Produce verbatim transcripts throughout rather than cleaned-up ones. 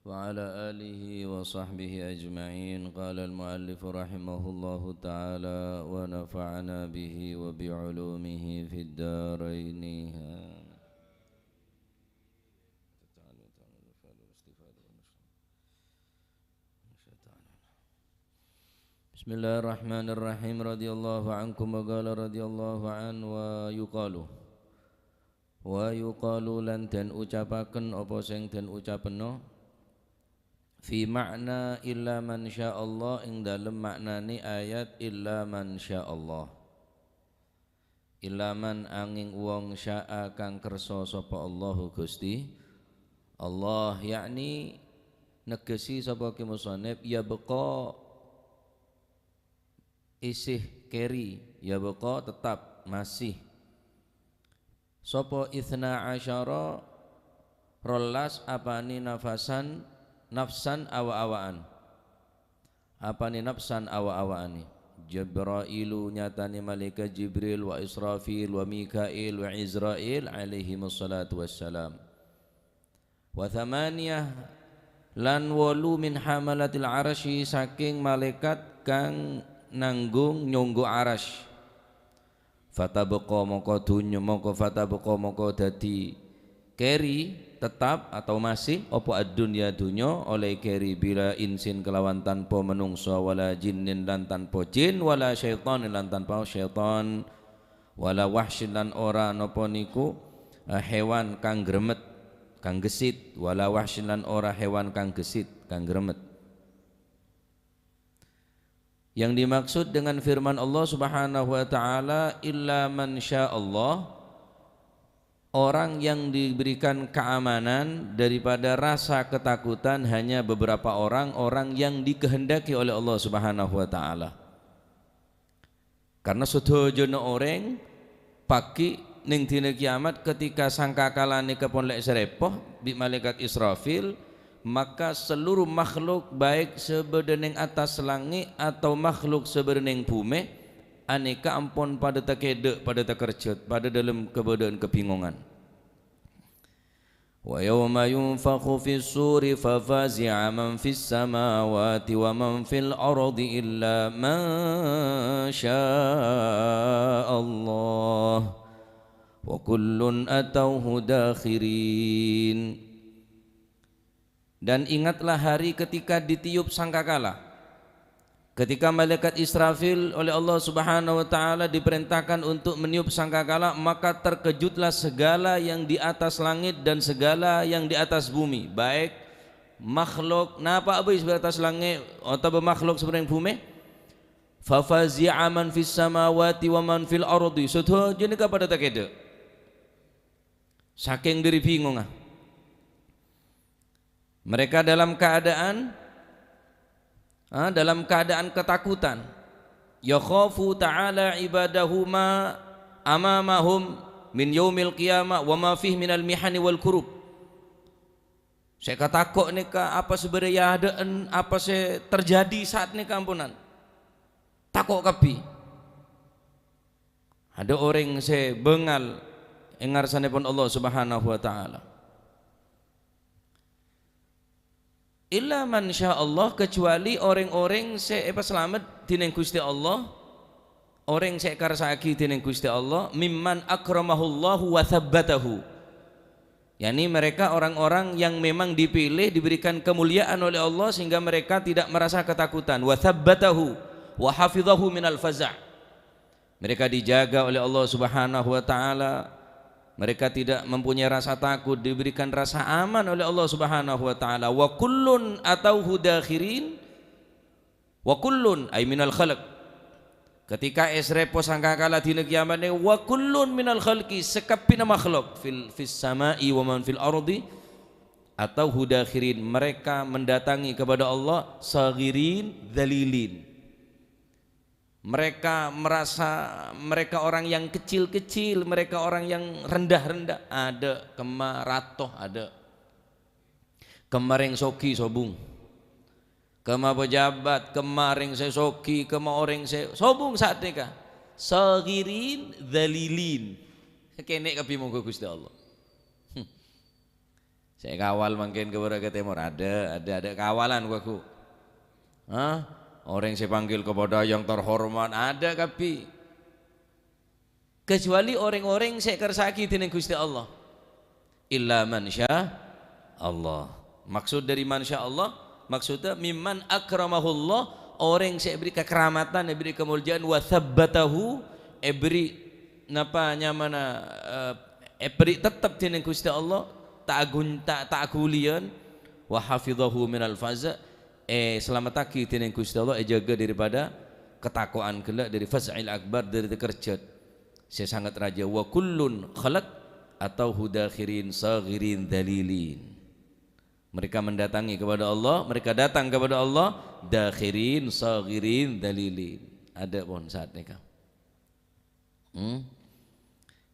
وعلى آله وصحبه أجمعين. قال المؤلف رحمه الله تعالى ونفعنا به وبعلومه في الدارين. آمين. Bismillahirrahmanirrahim. Radhiyallahu ankum wa qala radhiyallahu an wa yuqalu. Wa yuqalu lan den ucapaken apa sing den ucapenno. Fi ma'na illa man sya Allah, ing dalem maknane ayat illa man sya Allah. Illa man anging wong sya'a kang kersa sapa Allahu Gusti Allah, yakni negesi sapa ki musannif yabqa isih keri, yabqa tetap masih. Sapa itsna asyara rolas apane nafasan, nafsan awa-awaan. Apane nafsan awa-awaane? Jibrailu nyatane malaikat Jibril, wa Israfil, wa Mikail, wa Izrail alaihi wassalatu wassalam. Wa thamaniyah lan wolu min hamalatil arsy saking malaikat kang nanggung nyonggo arsy. Fatabqa mongko dunyo, mongko fatabqa mongko dadi keri tetap atau masih apa ad-dunya dunyo oleh keri bila insin kelawan tanpa menungso wala jinnin lan tanpa jin wala syaitanin lan tanpa syaitan wala wahsyin lan ora napa niku, eh, hewan kang gremet, kang gesit, wala wahsyin lan ora hewan kang gesit, kang gremet. Yang dimaksud dengan firman Allah Subhanahu wa taala, "Illa man sya Allah," orang yang diberikan keamanan daripada rasa ketakutan hanya beberapa orang, orang yang dikehendaki oleh Allah Subhanahu wa taala. Karena sadhâjâna orèng paghi' neng dina kiamat, ketika sangkakalana pon lè' sè rèpo bi' malaikat Israfil, maka seluruh makhluk, baik sè bâdâ neng attas langngè' atau makhluk sè bâdâ neng bhumè, anèka ampon padâ takèdhâ', padâ takerjhât, padâ dâlem kabâdâ'ân kabingongan. Wa yauma yunfakhu fis suri fa fazi'a man fis samawati wa man fil ardi illa man sya Allah. Wa kullun atauhu dakhirin. Dan ingatlah hari ketika ditiup sangkakala. Ketika malaikat Israfil oleh Allah Subhanahu wa taala diperintahkan untuk meniup sangkakala, maka terkejutlah segala yang di atas langit dan segala yang di atas bumi, baik makhluk napa bhâi sè atas langngè' otabâ makhluk sè neng bhumè. Fa fazi'a man fis samawati wa man fil ardi. Sadhâjâna padâ takèdhâ'. Saking dâri bingongnga. Mereka dalam keadaan, ah, dalam keadaan ketakutan. Yakhafu ta'ala ibadahu ma amamahum min yaumil qiyamah wa ma fih minal mihani wal kurub. Sè katako' nèka apa sè bâdâ è adâ'ân, apa sè terjadi saat nèka amponan. Tako' kabbhi. Adâ' orèng sè bângal è ngarsanèpon Allah Subhanahu wa taala. Illa man sya Allah, kecuali orèng-orèng sè èpasalamet dhinèng Ghustè Allah, orèng sè èkarsa'aghi dhinèng Ghustè Allah, mimman akramahullahu wa tsabbatahu. Yakni mereka orang-orang yang memang dipilih, diberikan kemuliaan oleh Allah sehingga mereka tidak merasa ketakutan. Wa tsabbatahu wa hafidhahu minal faza'. Mereka dijaga oleh Allah Subhanahu wa taala. Mereka tidak mempunyai rasa takut, diberikan rasa aman oleh Allah Subhanahu wa taala. Wa kullun atauhu dakhirin. Wa kullun, ay minal khalq. Ketika èsrèpo sangkakala dina kiamat nè, wa kullun minal khalqi, sakabbhina makhluk fil, fis sama'i wa man fil ardi atauhu dakhirin, mereka mendatangi kepada Allah saghirin dzalilin. Mereka merasa mereka orang yang kecil-kecil, mereka orang yang rendah-rendah. Adâ' kemma rato, adâ'. Kemma rèng soghi sobung. Kemma pejabat, kemma rèng sè soghi, kemma orèng sè sobung saat nèka. Saghirin, dzalilin. Kènè' kabbhi mongghu Ghustè Allah. Hmm. Sè Cè' kawal mangkèn ka bârâ' ka tèmor, adâ', adâ', adâ' kawalan, ghu. Hah? Orèng sè panggil kepada yang terhormat, adâ' kabbhi. Kecuali orèng-orèng sè èkarsa'aghi dènèng Ghustè Allah. Illa man sya Allah. Maksud dâri man sya Allah, maksudnya mimman akramahullah, orèng sè èberri' kakaramatan, èberri' kamolja'an, wa tsabbatahu, èberri' napa nyamana, eh, èberri' tettep dènèng Ghustè Allah, ta' agun-, ta', ta' aghuliyân, wa hafidhahu minal faza', èsalamettaghi dènèng Ghustè Allah, èjâgâ daripada katako'an ghellâ', dâri faza'il akbar, dâri takerjhât. Sè sanget rajâ, wa kullun khalaq atauhu dakhirin saghirin dzalilin. Mereka mendatangi kepada Allah, mereka datang kepada Allah dakhirin saghirin dzalilin. Adâ' pon saat nèka. Hmm?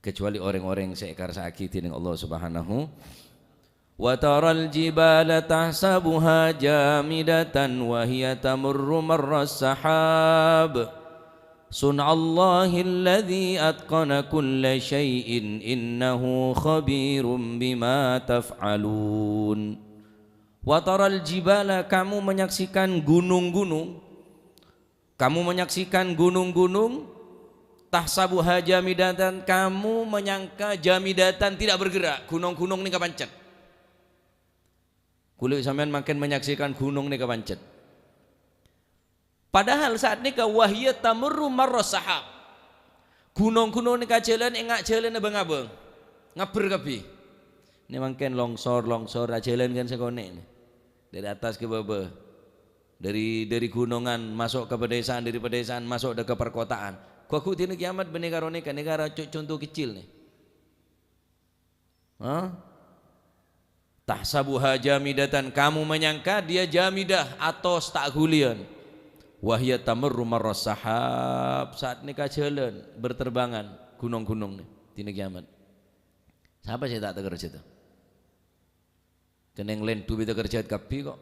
Kecuali orèng-orèng sè èkarsa'aghi dènèng Allah Subhanahu. Wa taral jibala tahsabuha jamidatan wa hiya tamurru marras sahab. Sun'allahi alladzi atqana kulla syai'in innahu khabirum bima taf'alun. Wa taral jibala, kamu menyaksikan gunung-gunung. Kamu menyaksikan gunung-gunung, tahsabuha jamidatan, kamu menyangka jamidatan tidak bergerak, ghunong-ghunong nèka pancet. Kulâ sampèyan mangkèn menyaksikan ghunong nèka pancet. Padahal saat nèka wa hiya tamurru marra sahab. Ghunong-ghunong nèka jhâlân enga' jhâlânna bâng-abâng. Ngabbher kabbhi. Nè mangkèn longsor, longsor, ajhâlân kan sakonè' nè. Dâri attas ka bâbâ. Dâri, dâri ghunongan maso' ka pedesaan, dâri pedesaan maso' dâ' ka perkotaan. Ghu-, ghu dina kiamat bânnè karo nèka, nèka ra co-, conto kecil nè. Hah? Tahsabuha jamidatan, kamu menyangka dia jamidah, atos ta' ghuliyân. Wa hiya tamurru marra sahab, saat nèka jhâlân, berterbangan, ghunong-ghunong nè, dina kiamat. Sapa sè ta' takerjhât? Kennèng lèndhu bi' takerjhât kabbhi kok.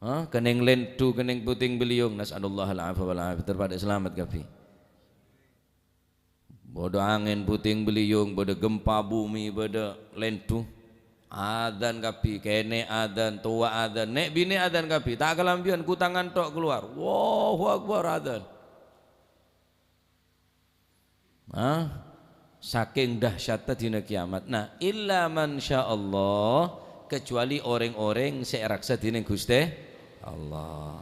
Hah? Kennèng lèndhu, kennèng puting beliung, nas'alullahal afwa wal afiyah, ter padâ salamet kabbhi. Bâdâ angèn puting beliung, bâdâ gempa bumi, bâdâ lèndhu. Adzan kabbhi, kènè' adzan, towa adzan, nè' binè' adzan kabbhi, ta' kalambhiyân, kutangan tok kalowar. Allahu Akbar, adzan. Hah? Sakèng dahsyatta dina kiamat. Nah, illa man sya Allah, kecuali orèng-orèng sè èraksa dènèng Ghustè Allah.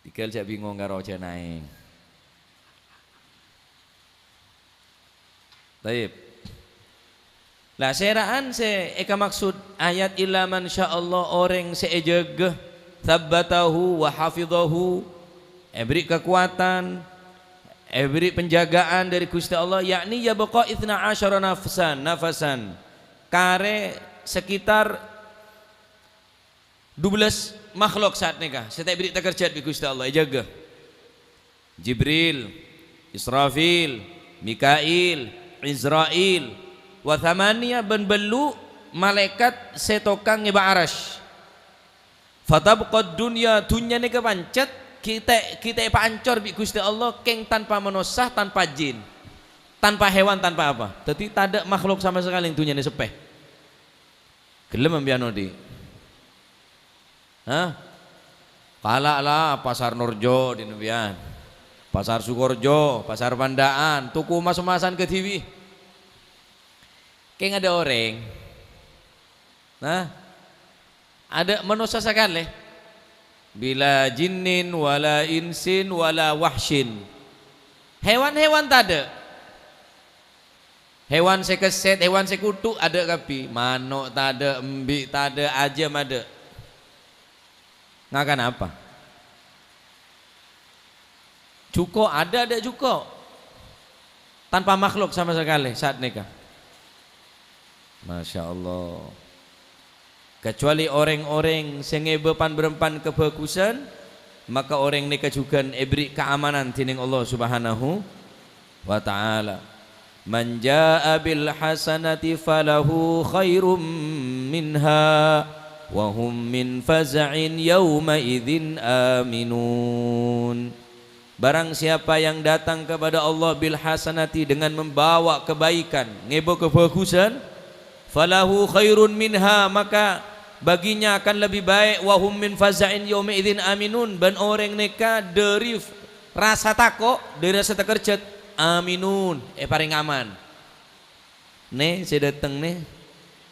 Tèngghâl jhâ' bingong karo jhâ' naèng. Taib. La, sèra'an sè èkamaksud ayat "illa man sya Allah", orèng sè èjâgâ, tsabbatahu wa hafidhahu, èbèrri' kakowadhân, èbèrri' penjagaan dâri Ghustè Allah, yakni yabqa itsna asyara nafsan, nafasan, karè sekitar dubellâs makhlok saat nèka sè ta' èbèrri' takerjhât bi' Ghustè Allah, èjâgâ. Jibril, Israfil, Mikail, Izrail, wa tsamaniya bân bâllu' malaèkat sè tokang ngèbâ arsy. Fatabqad dunya, dhunnya nèka pancet, ghi' ta', ghi' ta' èpaancor bi' Ghustè Allah, kèng tanpa manossa, tanpa jin, tanpa hewan, tanpa apa. Dhâddhi tadâ' makhlok sama sakalè è dhunnya nè seppè. Ghellem sampèyan odi'? Hah? Kala' la Pasar Norjo dina sampèyan. Pasar Sukorjo, Pasar Pandaan, toko mas-emasan kadhibi'. Kèng adâ' orèng. Nah, adâ' manossa sakalè. Bila jinnin wala insin wala wahsyin. Hewan-hewan tadâ'. Hewan sè kèssèt, hewan sè kothu', adâ' kabbhi. Mano' tadâ', embi' tadâ', ajâm adâ'. Ngakan apa? Jhuko', adâ', adâ' jhuko'. Tanpa makhlok sama sakalè saat nèka. Masya Allah. Kecuali orèng-orèng sè ngèbâ pan-bârâmpan kabhâghusân, maka orèng nèka jhughân èbèrri' kaamanan dènèng Allah Subhanahu wa Ta'ala. "Man jaa'a bil hasanati falahu khairum minha wa hum min faza'in yauma idzin aminun." Barang siapa yang datang kepada Allah bil hasanati, dengan membawa kebaikan, ngèbâ kabhâghusân, falahu khairun minha, maka baginya akan lebih baik, wa hum min faza'in yauma idzin aminun, bân orèng nèka dhâri f-, rasa tako', dhâri rasa takerjhât, aminun, èparèng aman. Nè, sè dâteng, nè,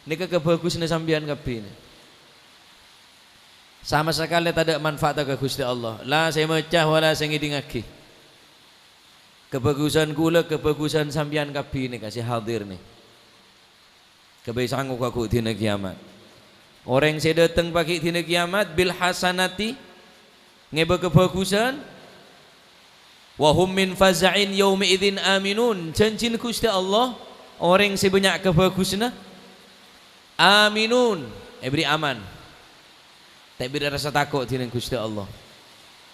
nèka kabhâghusânna sampèyan kabbhi, nè. Sama sakalè tadâ' manfaatta ka Ghustè Allah. La sè maca, wala sè ngèdingngaghi. Kabhâghusân kaulâ, kabhâghusân sampèyan kabbhi nèka sè hadir, nè. Kabây sango ka ghu' dina kiyamat. Orèng sè dâteng paghi' dina kiyamat bil hasanati, ngèbâ kabhâghusân, wa hum min faza'in yauma idzin aminun. Jhânjhina Ghustè Allah, orèng sè bânnya' kabhâghusânna, aminun, èbherri' aman. Ta' èbherri' rasa tako' dhinèng Ghustè Allah.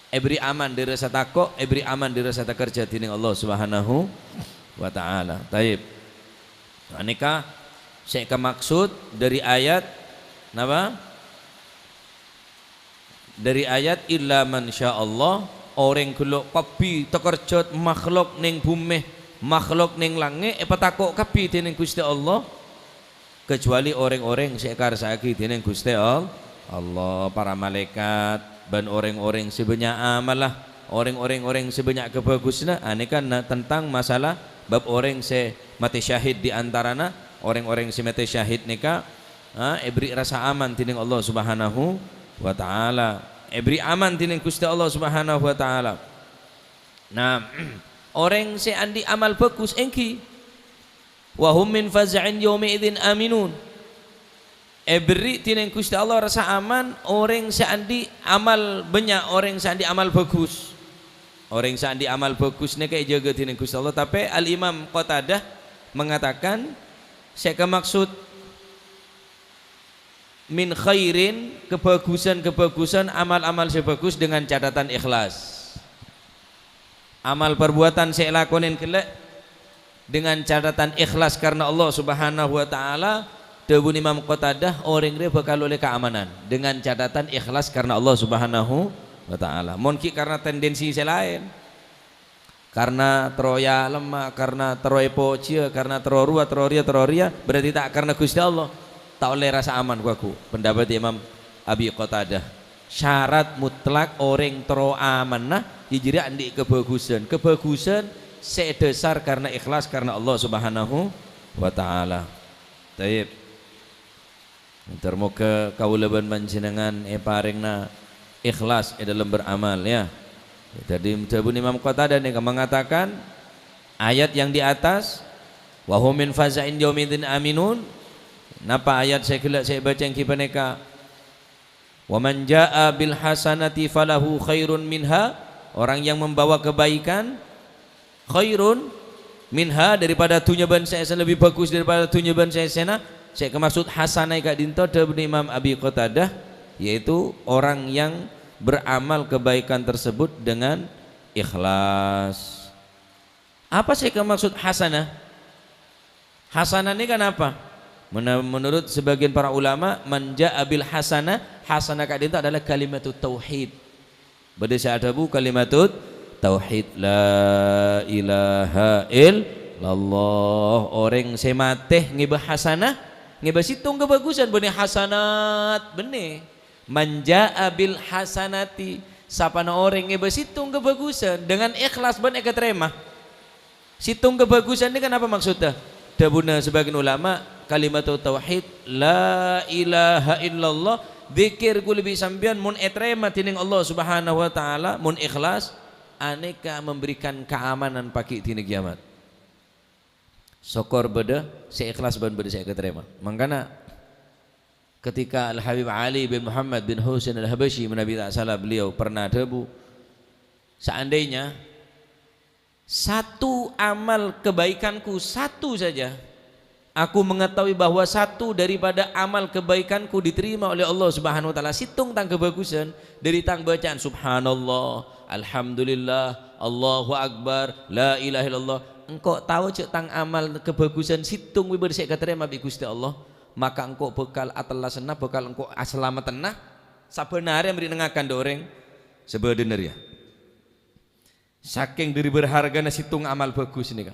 Èbherri' aman dhâri rasa tako', èbherri' aman dhâri rasa takerjhât dhinèng Allah Subhanahu wa Ta'ala. Taib. Nah, nèka sè èkamaksud dhâri ayat, napa? Dhâri ayat, "Illa man sya Allah," orèng ghellâ' kabbhi takerjhât makhlok nèng bhumè, makhlok nèng langngè' èpatako' kabbhi dhinèng Ghustè Allah, kecuali orèng-orèng sè èkarsa'aghi dhinèng Ghustè All-, Allah, para malaèkat, bân orèng-orèng sè bânnya' amalla, orèng-orèng, orèng sè bânnya' kabhâghusânna, anèka na-, tentang masalah bab orèng sè matè syahid di antarana orèng-orèng sè matè syahid nèka, ha, èbherri' rasa aman dhinèng Allah Subhanahu wa Ta'ala. Èbherri' aman dhinèng Ghustè Allah Subhanahu wa Ta'ala. Nah, orèng sè andi' amal bhâghus èngghi, "Wa hum min faza'in yauma idzin aminun." Èbherri' dhinèng Ghustè Allah rasa aman orèng sè andi' amal bânnya', orèng sè andi' amal bhâghus. Orèng sè andi' amal bhâghus nèka èjâgâ dhinèng Ghustè Allah. Tapè Al-Imam Qatadah mengatakan, sè èkamaksud min khairin, kabhâghusân-kabhâghusân, amal-amal sè bhâghus dengan catatan ikhlas. Amal parbuwâtan sè èlakonè ghellâ' dengan catatan ikhlas karna Allah Subhanahu wa Ta'ala, dhâbuna Imam Qatadah, orèng rèya bhâkal ollè kaamanan dengan catatan ikhlas karna Allah Subhanahu wa Ta'ala. Mon ghi' karna tendensi sè laèn, karna terro èalemma, karna terro èpojhiyâ, karna terro rowa, terro rèya, terro rèya, berarti ta' karna Ghustè Allah, ta' ollè rasa aman, ghu-lagghu. Pendapat Imam Abi Qatadah. Syarat mutlak orèng terro amanna, iyâ jârèya andi' kabhâghusân. Kabhâghusân sè dhâsar karna ikhlas karna Allah Subhanahu wa Ta'ala. Taib. Ter-, moghâ kaulâ bân panjhennengngan èparèngana ikhlas è dâlem beramal, ya. Dhâddhi, dhâbuna Imam Qatadah nèka mengatakan, ayat yang di atas, "Wa hum min faza'in yaumidzin aminun." Napa ayat sè ghellâ' sè èbâca èngghi panèka? "Wa man jaa'a bil hasanati falahu khairun minha," orang yang membawa kebaikan, khairun minha, daripada dhunnya bân sè èssèna, lebih bagus daripada dhunnya bân sè èssèna. Sè èkamaksud hasanah è ka'dinto dhâbuna Imam Abi Qatadah, yaitu orang yang beramal kebaikan tersebut dengan ikhlas. Apa sè èkamaksud hasanah? Hasanah nèka napa? Mena-, menurut sebagian para ulama, man jaa'a bil hasanah, hasanah ka'dinto adalah kalimatut tauhid. Bâdâ sè adhâbu kalimatut tauhid, "La ilaha illallah." Orèng sè matè ngèbâ hasanah, ngèbâ sèttong kabhâghusân, bânnè hasanat, bânnè. "Man jaa'a bil hasanati," sapana orèng ngèbâ sèttong kabhâghusân dengan ikhlas bân èkatarèma. Sèttong kabhâghusân nèka napa maksodda? Dhâbuna sebagian ulama, kalimatut tauhid, "La ilaha illallah," dzikir kaulâ bi' sampèyan mon ètarèma dhinèng Allah Subhanahu wa Ta'ala, mon ikhlas, anèka memberikan keamanan paghi' dina kiyamat. Sokor bâdâ sè ikhlas bân bâdâ sè èkatarèma. Mangkana, ketika Al-Habib Ali bin Muhammad bin Husain Al-Habasyi, manabi ta' sala, beliau pernah adhâbu, "Seandainya satu amal kebaikanku, satu saja, aku mengetahui bahwa satu daripada amal kebaikanku diterima oleh Allah Subhanahu wa Ta'ala, sèttong tang kabhâghusân, dâri tang bâcaan, Subhanallah, Alhamdulillah, Allahu Akbar, La ilaha illallah, engko' tao jâ' tang amal kabhâghusân sèttong bâdâ sè èkatarèma bi' Ghustè Allah, maka engko' bhâkal atellasanna, bhâkal engko' asalameddhâ, sabân arè mèrèngngakan dâ' orèng sabâdâna rèya." Sakèng dhâri berhargana sèttong amal bhâghus nèka.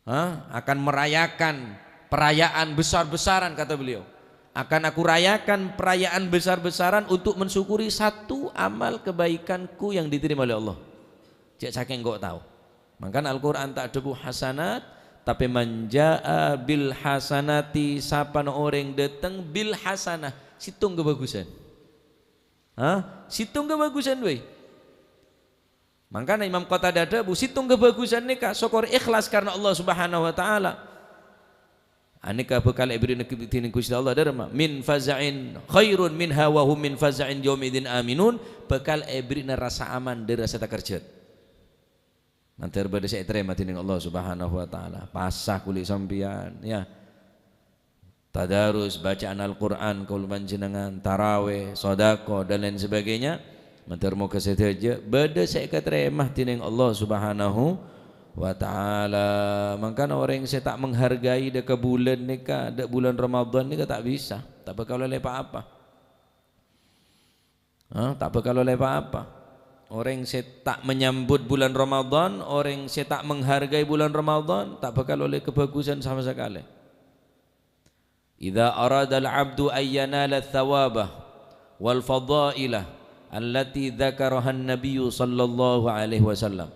Ha? Akan merayakan perayaan besar-besaran, kata beliau. "Akan aku rayakan perayaan besar-besaran untuk mensyukuri satu amal kebaikanku yang diterima oleh Allah." Cè' sakèng engko' tao. Mangkana Al-Qur'an ta' adhâbu hasanat, tapè "Man jaa bil hasanati", sapana orèng dâteng bil hasanah, sèttong kabhâghusân. Ha? Sèttong kabhâghusân bhâi. Mangkana Imam Qatadah adhâbu, "Sèttong kabhâghusân nèka sokor ikhlas karna Allah Subhanahu wa Ta'ala. Anèka bhâkal èbèrri'na dhinèng Ghustè Allah dârma, min faza'in khairun minha wa hum min faza'in yaumidzin aminun," bhâkal èbèrri'na rassa aman dâri rassa takerjhât. Mandhâr bâdâ sè ètarèma dhinèng Allah Subhanahu wa Ta'ala. Pasa kulâ sampèyan, ya. Tadarus, bacaan Al-Qur'an kaulâ panjhennengan, tarawih, sodaqoh, dan lain sebagainya. Mandhâr moghâ sadhâjâ bâdâ sè èkatarèma dhinèng Allah Subhanahu wa Ta'ala. Mangkana orèng sè ta' menghargai dâ' ka bulân nèka, dâ' bulân Ramadan nèka ta' bisa, ta' bhâkal ollè pa-apa. Ha, ta' bhâkal ollè pa-apa. Orèng sè ta' menyambut bulân Ramadan, orèng sè ta' menghargai bulân Ramadan, ta' bhâkal ollè kabhâghusân sama sakalè. "Idza aradal 'abdu an yanala tsawaba wal fadhaila allati dzakarahan Nabiyyu sallallahu alaihi wasallam."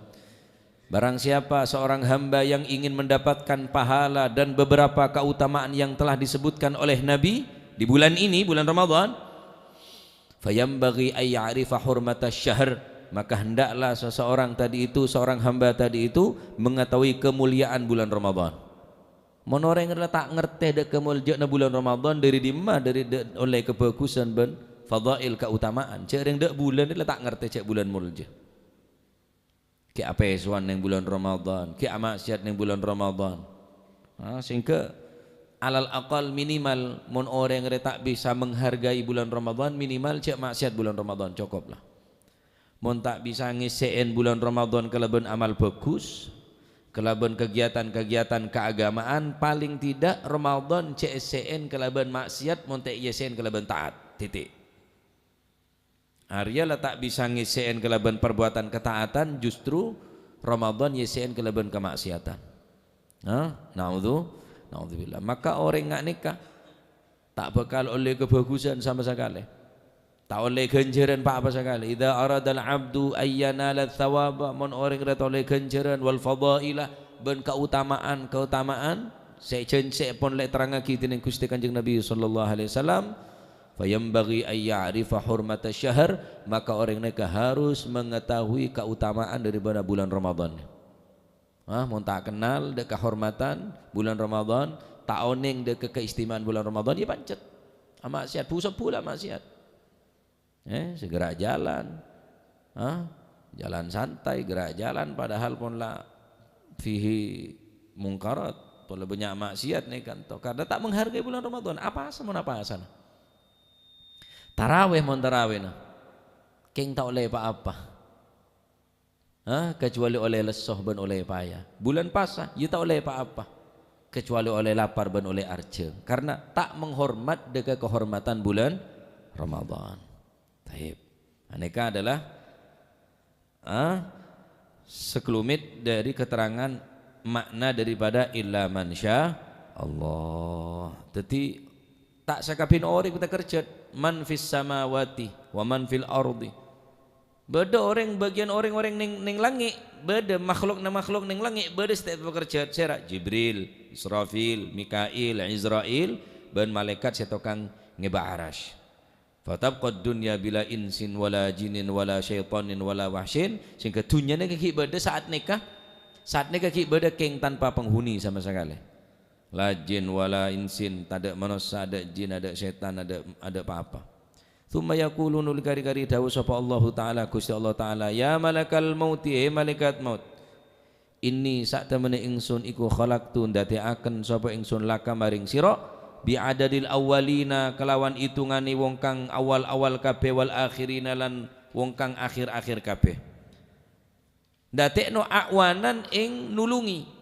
Barang siapa seorang hamba yang ingin mendapatkan pahala dan beberapa keutamaan yang telah disebutkan oleh Nabi di bulan ini, bulan Ramadan, "fayambaghi ay ya'rifa hurmatasy syahr," maka hendaklah seseorang tadi itu, seorang hamba tadi itu mengetahui kemuliaan bulan Ramadan. Mon orèng la ta' ngartè dâ' kamoljâ'ânna bulan Ramadan, dâri dimma, dâri dâ' ollè kabhâghusân bân fadhail, kautamaan. Jhâ' rèng dâ' bulân la ta' ngartè jhâ' bulân moljâ. Ghi' apèsowan neng bulân Ramadan, ghi' ama'siyat neng bulân Ramadan. Ha, sehingga alal aqal minimal mon orèng rè ta' bisa menghargai bulân Ramadan, minimal jhâ' ma'siyat bulân Ramadan, cokop la. Mon ta' bisa ngèssè'è bulân Ramadan kalabân amal bhâghus, kalabân kegiatan-kegiatan keagamaan, paling tidak Ramadan jhâ' èssè'è kalabân ma'siyat, mon ta' èssè'è kalabân taat. Titik. Arèya la ta' bisa ngèssè'è kalabân parbuatan kataatan, justru Ramadan èssè'è kalabân kama'siyatan. Ha? Na'udzu-, na'udzubillah. Maka orèng nga' nèka ta' bhâkal ollè kabhâghusân sama sakalè. Ta' ollè ghânjhârân pa-apa sakalè. "Idza aradal 'abdu an yanala tsawaba," mon orèng rè ta' ollè ghânjhârân, "wal fadhaila," bân kautamaan-kautamaan sè jhân-, sè pon la èterrangngaghi dènèng Ghustè Kanjeng Nabi sallallahu alaihi wasallam, "fayambaghi ay ya'rifa hurmatasy syahr," maka orèng nèka harus mengetahui kautamaan daripada bulan Ramadan. Ah, mon ta' kennal dâ' kahormatan bulan Ramadan, ta' onèng dâ' ka-, kaistimewaan bulan Ramadan, ya pancet. Ama'siyat, bu-sebbu la ma'siyat. Eh, segera jalan. Ah, jalan santai, gerak jalan, padahal pon la fihi mungkarat, pon la bânnya' ma'siyat nèka ento. Karena ta' menghargai bulan Ramadan. Apasa mon apasana? Tarawih mon tarawihna. Kèng ta' ollè pa-apa. Ha, kecuali ollè lesso bân ollè paya. Bulân pasa, ya ta' ollè pa-apa. Kecuali ollè lapar bân ollè arjhâng. Karena ta' menghormat dâ' ka kahormatan bulân Ramadan. Taib. Anèka adalah, ah, sekelumit dari keterangan makna daripada illa man sya Allah. Dhâddhi, ta' sakabhina orèng ta' kerjhât, man fis samawati wa man fil ardi. Bâdâ orèng, bâgiyân orèng-orèng neng, neng langngè', bâdâ makhlukna makhluk neng langngè', bâdâ sè ta' èpakerjhât, sèra Jibril, Israfil, Mikail, Izrail, bân malaèkat sè tokang ngèbâ Arasy. "Fatabqad dunya bila insin wala jinnin wala syaitanin wala wahsyin," sehingga dhunnya nèka ghi' bâdâ saat nèka, saat nèka ghi' bâdâ kèng tanpa penghuni sama sakalè. La jin wala insin, tadâ' manossa, adâ' jin, adâ' sètan, adâ', adâ' pa-apa. Tsumma yaqulu, nuli kari-kari dhâbu sapa Allahu Ta'ala, Ghustè Allah Ta'ala, "Ya malakal mauti, he malaèkat maut, inni, satemmenna ingsun iku khalaqtu, ndadè'aken sapa ingsun laka maring sira, bi adadil awwalina, kalawan itunganè wong kang awal-awal kabèh, wal akhirina, lan wong kang akhir-akhir kabèh." Ndadè'no a'wanan ing nulungi.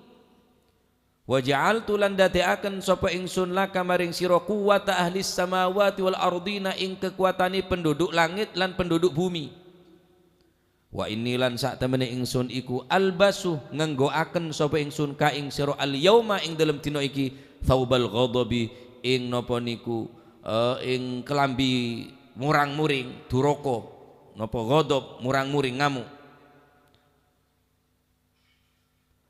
"Wa ja'altu, lan ndadè'aken sapa ingsun laka maring sira quwwata ahlis samawati wal ardina, ing kakowatanè penduduk langit lan penduduk bumi. "Wa inni lan satemene ingsun iku albasu nganggoaken sapa ingsun ka ing sira al-yauma ing dalem dina iki tsaubal ghadabi ing napa niku, eh, ing kelambi murang-muring, duraka, napa ghadab, murang-muring, ngamuk."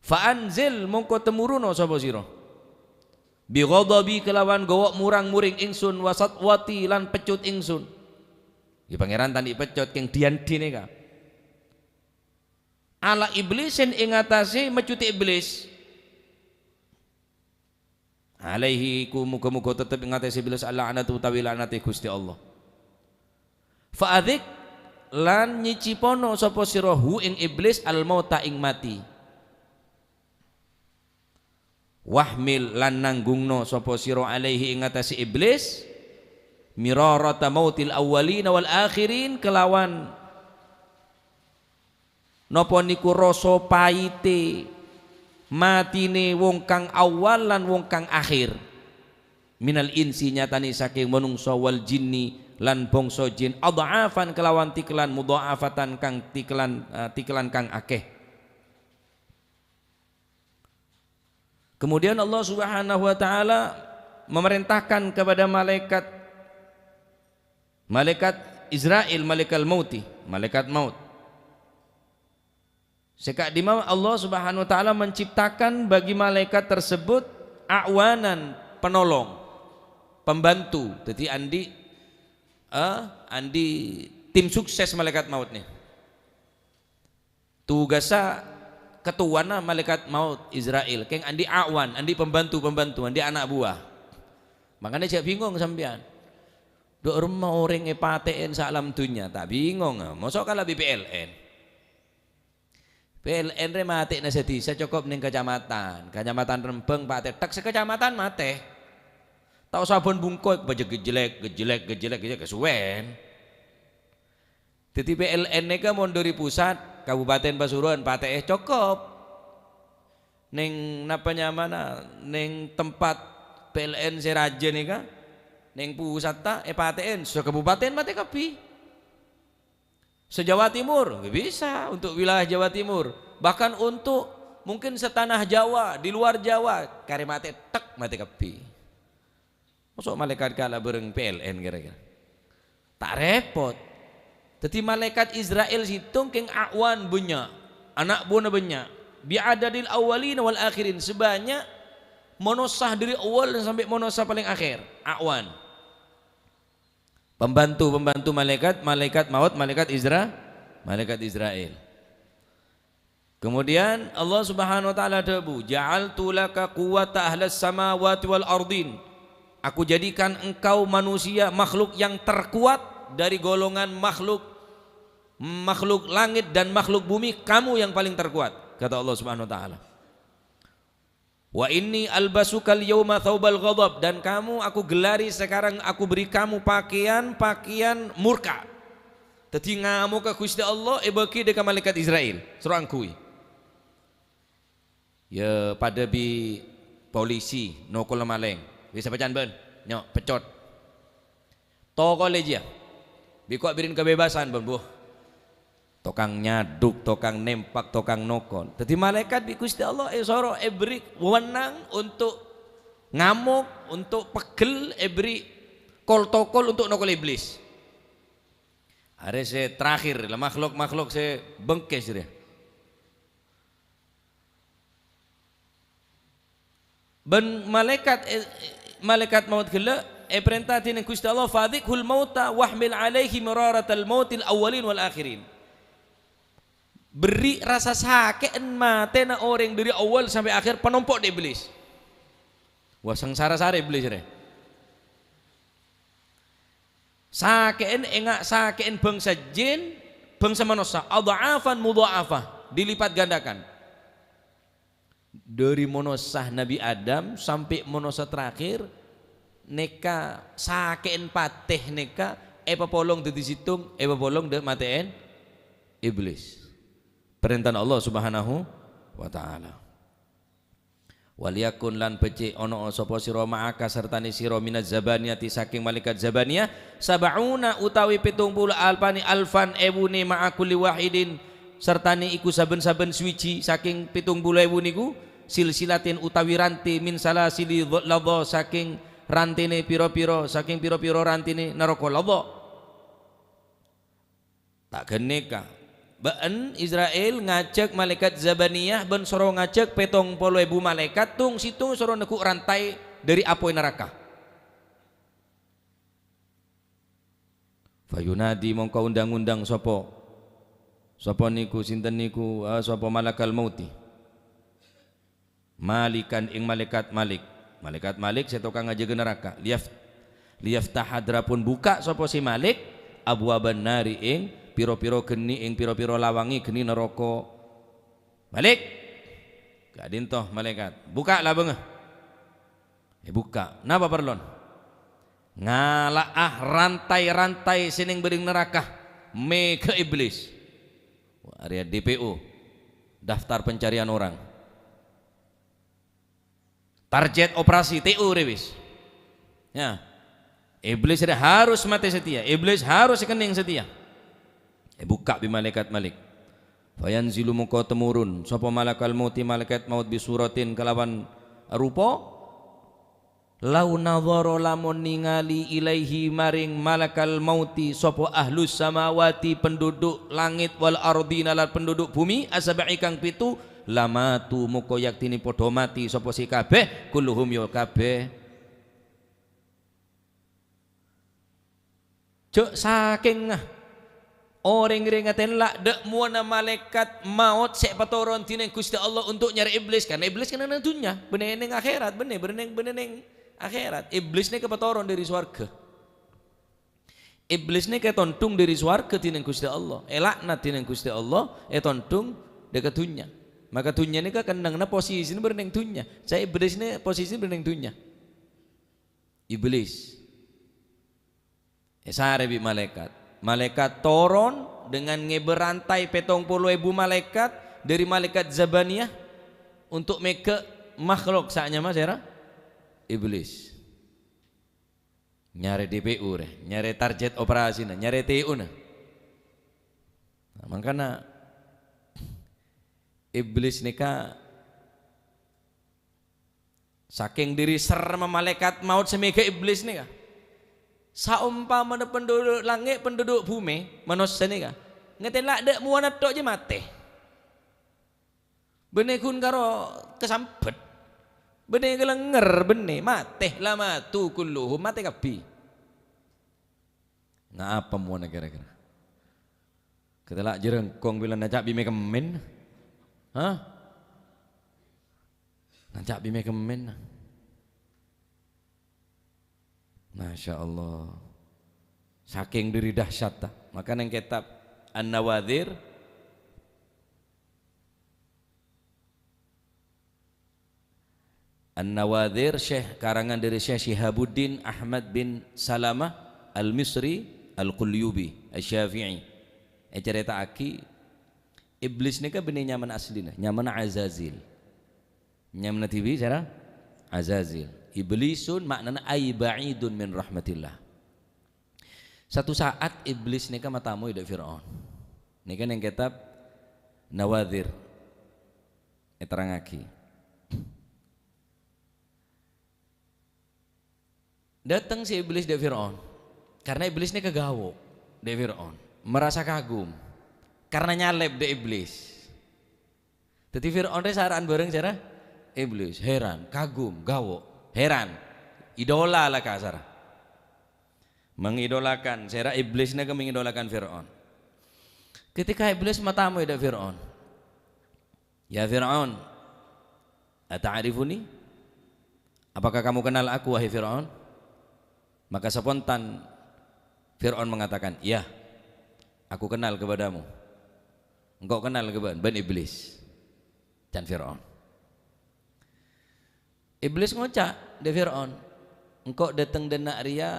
"Fa anzil, mongko temuruna sapa sira. Bi ghadabi kelawan gowo murang-muring ingsun, wa satwati lan pecut ingsun." Ya Pangeran tandhi pecut keng diyan-diyan ka. Ala iblisin ing atase mecuti iblis. Alaihi iku muga-muga tetep ing atase iblis al-la'natu utawi la'nate Gusti Allah. Fa adzikh lan nyicipono sapa sira hu ing iblis al-mauta ing mati. Wahmil lan nanggungno sapa sira alaihi ing atase iblis mirarata mautil awwalina wal akhirin kelawan napa niku rasa paite matine wong kang awal lan wong kang akhir. Minal insi nyatane saking manungsa wal jinni lan bangsa jin adhafan kelawan tikelan mudha'afatan kang tikelan, eh, tikelan kang akeh. Kemudian Allah Subhanahu wa Ta'ala memerintahkan kepada malaikat, malaikat Israel, malaikat mauti, malaikat maut. Sè ka'dimma Allah Subhanahu wa Ta'ala menciptakan bagi malaikat tersebut a'wanan, penolong, pembantu. Jadi andi', eh, andi' tim sukses malaikat maut nih. Tugassa ketowana malaikat maut Israel, keng andi' awan, andi' pembantu-pembantu, andi' anak buah. Makanya jhâ' bingung sampèyan. Dhu' remma orèng èpatè'è saalam dhunnya, ta' bingung, mosok kalabi P L N. P L N rè matè'na sadhisa cokop neng kacamatan. Kacamatan Rembang patè, tek sakacamatan matè. Ta' osa bân bungko, bâjâ gejlek, gejlek, gejlek, gejlek, kasuwèn. Dhâddhi P L N nèka mon dhâri pusat, Kabupaten Pasuruan, patè'è cokop. Neng napa nyamana, neng tempat P L N sè rajâ nèka, neng pusat ta' èpatè'è, sakabupaten matè kabbhi. Se-Jawa Timur, nggak bisa untuk wilayah Jawa Timur. Bahkan untuk mungkin setanah Jawa, di luar Jawa, karè matè, tek, matè kabbhi. Mosok malaikat kala bâreng P L N kira-kira? Ta' repot. Dhâddhi malaikat Israel sèttong keng awan bânnya', ana' buwâna bânnya'. Bi'adadil awwalina wal akhirin, sebanyak manossa dhâri awwal sampè' manossa palèng akhèr, awan. Pembantu-pembantu malaikat, malaikat maut, malaikat Izra-, malaikat Israel. Kemudian Allah Subhanahu wa Ta'ala adhâbu, "Ja'altu laka quwwata ahlas samawati wal ardin." Aku jadikan engkau manusia, makhluk yang terkuat dari golongan makhluk, makhluk langit dan makhluk bumi, kamu yang paling terkuat, kata Allah Subhanahu wa Ta'ala. "Wa inni albasukal yauma tsaubal ghadab," dan kamu aku gelari sekarang, aku beri kamu pakaian, pakaian murka. Dhâddhi ngamokka Gusti Allah èbâghi dhâ' ka malaikat Israel, soro angghuy. Ya padâ bi' polisi nokola malèng. Wis apa can bân? Nyo', peccot. Tokolè jiyâ. Bi' ko' bherri'in kebebasan, bân, buh. Tokang nyadhuk, tokang nempak, tokang nokol. Dhâddhi malaikat bi' Gusti Allah èsoro èberri' wewenang untuk ngamok, untuk pegghel, èberri' kol-tokol untuk nokol iblis. Arè sè terakhir, la makhluk-makhluk sè bengkes rè. Bân malaikat, eh, malaikat maut ghellâ' èparènta dhinèng Gusti Allah, "Fadhikhul mauta wahmil alaihi miraratal mautil awwalin wal akhirin." Berri' rasa sakè'en matèna orèng dhâri awwal sampè' akhèr panompo' dâ' Iblis. Wah, sangsara sarè Iblis rè. Sakè'en enga' sakè'en bhângsa jin, bhângsa manossa, adha'afan mudha'afah, dilipat gandakan. Dhâri manossa Nabbhi Adam sampè' manossa terakhir, nèka sakè'en patè nèka èpapolong dhâddhi sèttong, èpapolong dâ-, matè'èn Iblis. Parèntana Allah Subhanahu wa Ta'ala. "Waliyakun lan becce' ono sapa sira ma'aka sartane sira minaz zabaniyati saking malaikat zabaniyah, sab'una utawi pitung puluh alfani alfan ebune ma'a kulli wahidin sartane iku saben-saben suwiji saking pitung puluh ebu niku, silsilatin utawi rante min salasili dha-, ladha saking rantene pira-pira, saking pira-pira rantene naraka ladha. Ta' ganeka. Bâ'en Isra'il ngajhâk malaèkat Zabaniyah bân soro ngajhâk pitung puluh ebu malaèkat, tong-settong soro neggu' rantaè dhâri apoy naraka. Fayunadi, mongko undang-undang sapa? Sapa niku, sinten niku? Ah, sapa malakal mauti? Malikan, ing malaèkat Malik. Malaèkat Malik sè tokang ajâgâ naraka. Liyaf-, liyaftaha, drapun buka sapa si Malik, abwaban nari, ing pira-pira geni, ing pira-pira lawange geni naraka. "Malik!" Ka'dinto malaèkat. "Buka' labangnga." Èbukka'. "Napa parlon?" "Ngala'a rantai-rantai sè neng bâreng naraka, mèghâ Iblis." Wah, arèya D P O, daftar pencarian orang. Target operasi T O rè wis. Ya. Iblis rè harus mate satèya. Iblis harus èkennèng satèya. Èbukka' bi' malaèkat Malik. Fayanzilu, mongko temurun sapa malakal mauti, malaèkat maut, bisuratin kalawan rupa. Lau nadhara, lamon ningali, ilaihi, maring malakal mauti, sapa ahlus samawati, penduduk langit, wal ardina, lan penduduk bumi, as-sab'i, kang pitu, lamatu, moko yaktine padha mati sapa se kabeh, kulluhum, ya kabeh. Ja' sakenga oreng rengatan la da' mowana malaekat maot se epatoron dineng Guste Allah untuk nyare Iblis, karna Iblis kan neng dunnya, benne neng akhirat, benne, benne neng, benne neng akhirat. Iblis neka epatoron dhari sowarga. Iblis neka etondhung dhari sowarga dineng Guste Allah, elaknat dineng Guste Allah, etondhung dhâ' ka dunnya. Maka dunnya neka kennengnganna posisina bâreng neng dunnya. Sa Iblis ne posisina bâreng neng dunnya. Iblis esare bi' malaekat. Malaekat toron dengan ngeba rantai petong polo ebu malaekat dhari malaekat Zabaniyah untuk mega makhluk sa'nyama sera Iblis. Nyare D P U re, nyare target operasina, nyare T U na. Nah, mangkana Iblis neka saking dhari serremma malaekat maot se mega Iblis neka, saompamana penduduk langnge', penduduk bume, manossa neka, ngatela' da' mowana tho' je mate. Benne gun karo kasambet. Benne kalenger, benne mate, lamatu kulluhum, mate kabbi. Ngapa mowana kira-kira? Ketela' jerengkong bilang naca' bi' me kemmen. Hah? Naca' bi' me kemmen. Masya Allah. Saking dhari dahsyat ta. Maka neng kitab An-Nawadhir, An-Nawadhir, Syekh, karangan dhari Syekh Syihabuddin Ahmad bin Salamah Al-Misri Al-Qulyubi Asy-Syafi'i. Ecareta'agi Iblis neka benne nyamana aslina, nyamana Azazil. Nyamana dhibi' sera Azazil. Iblisun maknana ay ba'idun min rahmatillah. Satu saat Iblis neka matamoy dha' Fir'aun. Neka neng kitab Nawadhir eterrangagi. Dhateng si Iblis dha' Fir'aun. Karna Iblis neka gawo dha' Fir'aun. Merasa kagum. Karna nyalep dha' Iblis. Dhaddi Fir'aun re sara'an bareng sera Iblis. Heran, kagum, gawo, heran. Idola la kasar. Mengidolakan, sera Iblis neka mengidolakan Fir'aun. Ketika Iblis matamoy dha' Fir'aun. "Ya Fir'aun, ata'rifuni? Apakah kamu kenal aku, wahai Fir'aun?" Maka spontan Fir'aun mengatakan, "Ya, aku kenal kepadamu. Engkau kenal ke bâ'en, bâ'en Iblis," can Fir'aun. Iblis ngoca' dha' Fir'aun, "Engko' dhateng dhinna' reya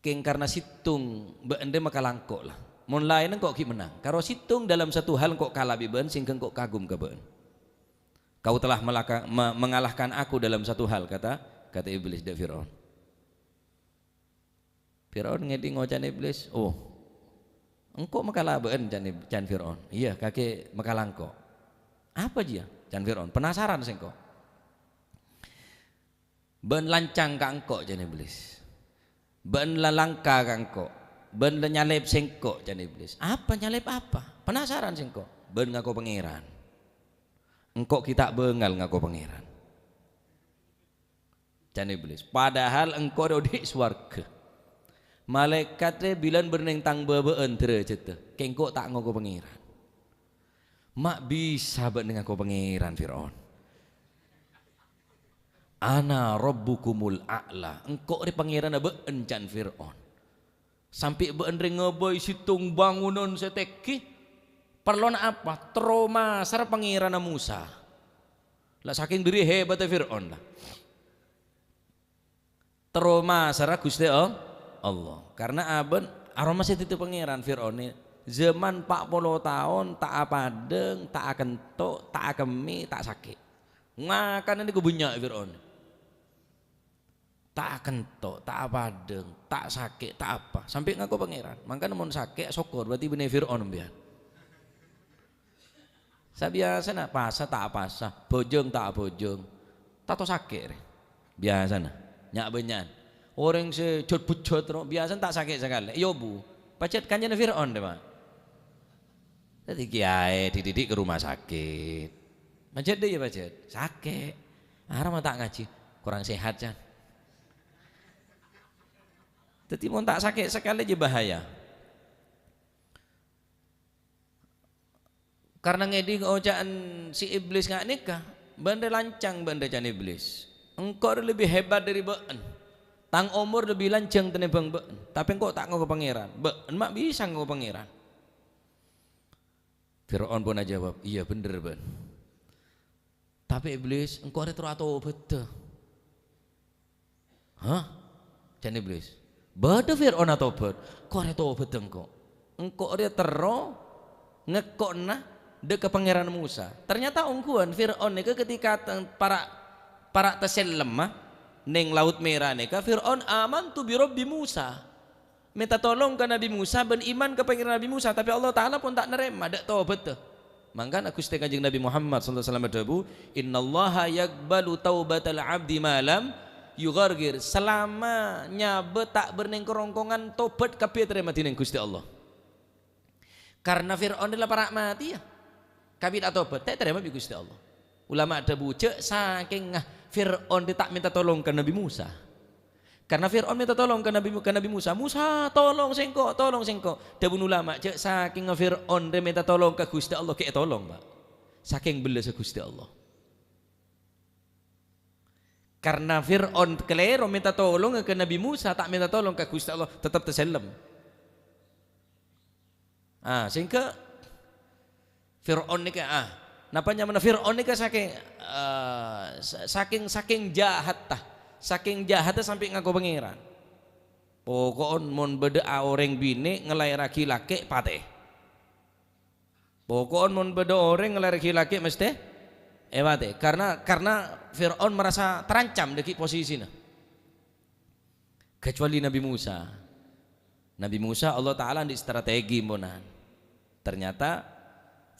keng karna sèttong bâ'en rè makalangko' la. Mon laènna engko' ghi' mennang. Karo sèttong dalam satu hal engko' kala bi' bâ'en sehingga engko' kagum ka bâ'en. Kau telah melaka-, me-, mengalahkan aku dalam satu hal," kata, kata Iblis dha' Fir'aun. Fir'aun ngèdhing oca'na Iblis, "Oh, "Engko' makala bâ'ân," can, can Fir'aun. "Iyâ, kakè makala engko'." "Apa jiyâ?" can Fir'aun. "Penasaran sèngko'." "Bâ'ân lancang ka engko'," can Iblis. "Bâ'ân la langka ka engko'. Bâ'ân la nyalèp sèngko'," can Iblis. "Apa, nyalèp apa?" "Penasaran sèngko'." "Bâ'ân ngako pangèran. Engko' ghi' ta' bângal ngako pangèran," can Iblis. "Padahal engko' rè odi' sowarghâ. Malaèkat rè bilân bârnèng tang bâbâ'ân dârâjhâddhâ. Kèng engko' ta' ngako pangèran." "Ma' bisa bâ'ân ngako pangèran, Fir'aun." "Ana rabbukumul a'la." "Engko' rè pangèranna bâ'ân," can Fir'aun. "Sampè' bâ'ân rè ngabây sèttong bângonan sè tèngghi. Parlona apa? Terro masara pangèranna Musa." La sakèng dâri hebatta Fir'aun, la. Terro masara Ghustè All-, Allah. Karna abâ'na aromasa dhâddhi pangèran Fir'aun nè. Jhâman pa' polo taon ta' apadâng, ta' akento', ta' akemmè, ta' sakè'. Ngakanna nèko bânnya' Fir'aun. Ta' akento', ta' apadâng, ta' sakè', ta' apa. Sampè' ngako pangèran. Mangkana mon sakè', sokkor, berarti bânnè Fir'aun sampèyan. Sabiyasana pasa ta' apasa, bhâjâng ta' abhâjâng, tanto sakè' rè. Biyasana, nya'-bânnya'an. Orèng sè jhât-bhujhât ro, biyasana ta' sakè' sakalè. Iyâ, Bu. Pajhât kancana Fir'aun, dâ, Pak. Dhâddhi kèyaè dididik ka rumah sakit. Pajhât dâ, iyâ, pajhât. Sakè'. Arapa ta' ngajhi? Kurang sehat, can. Dhâddhi, mon ta' sakè' sakalè, jhâ' bahaya. Karna ngèdhing oca'an si Iblis nga' nèka, "Bâ'ân rè lancang, bâ'ân rè," can Iblis. "Engko' rè lebbi hebat dâri bâ'ân. Tang omor lebbi lanjhâng tènèmbhâng bâ'ân. Tapè engko' ta' ngako pangèran. Bâ'ân ma' bisa ngako pangèran." Fir'aun pon ajâwâb, "Iyâ, bhendher, bâ'ân. Tapè, Iblis, engko' rè terro atobhâddhâ." "Hah?" can Iblis. "Bâdâ Fir'aun atobhât, engko' rè tobhâddhâ engko'. Engko' rè terro ngèkko'na dâ' ka Pangèran Musa." Ternyata ongghuwân Fir'aun nèka ketika te-, para', para' tasellemma neng Laut Mera nèka, Fir'aun, "Amantu bi Rabbi Musa." Mènta tolong ka Nabi Musa bân iman ka Pangèran Nabi Musa, tapè Allah Ta'ala pon ta' narèma, dâ' tobhâddhâ. Mangkana Ghustè Kanjeng Nabi Muhammad sallallahu alaihi wasallam adhâbu, "Innallaha yaqbalu taubatal abdi ma lam yugharghir." Salama nyabâ ta' bârnèng karongkongan, tobhât kabbhi ètarèma dhinèng Ghustè Allah. Karna Fir'aun la para' matèya. Kabbhi ta' tobhât, ta' ètarèma bi' Ghustè Allah. Ulama adhâbu, "Jhâ' sakèngnga Fir'aun ta' mènta tolong ka Nabi Musa." Karna Fir'aun mènta tolong ka Nabi, ka Nabi Musa, "Musa, tolong sèngko', tolong sèngko'." Dhâbuna ulama, "Jhâ' sakèngnga Fir'aun rè mènta tolong ka Ghustè Allah, ghi' ètolong, Pak. Sakèng bellâssa Ghustè Allah." Karna Fir'aun kalèro mènta tolong ka Nabi Musa, ta' mènta tolong ka Ghustè Allah, tetep tasellem. Ah, sehingga Fir'aun nèka, ah, napa nyamana Fir'aun nèka sakèng, eh, sa-, sakèng, sakèng jahatta, sakèng jahatta sampè' ngako pangèran. Poko'en mon bâdâ a-, orèng binè' ngalaèrraghi lakè', patè. Poko'en mon bâdâ orèng ngalaèrraghi lakè', mestè èpatè. Karna, karna Fir'aun merasa terancam dâgghi' posisina. Kecuali Nabi Musa. Nabi Musa, Allah Ta'ala andi' strategi, monan. Ternyata,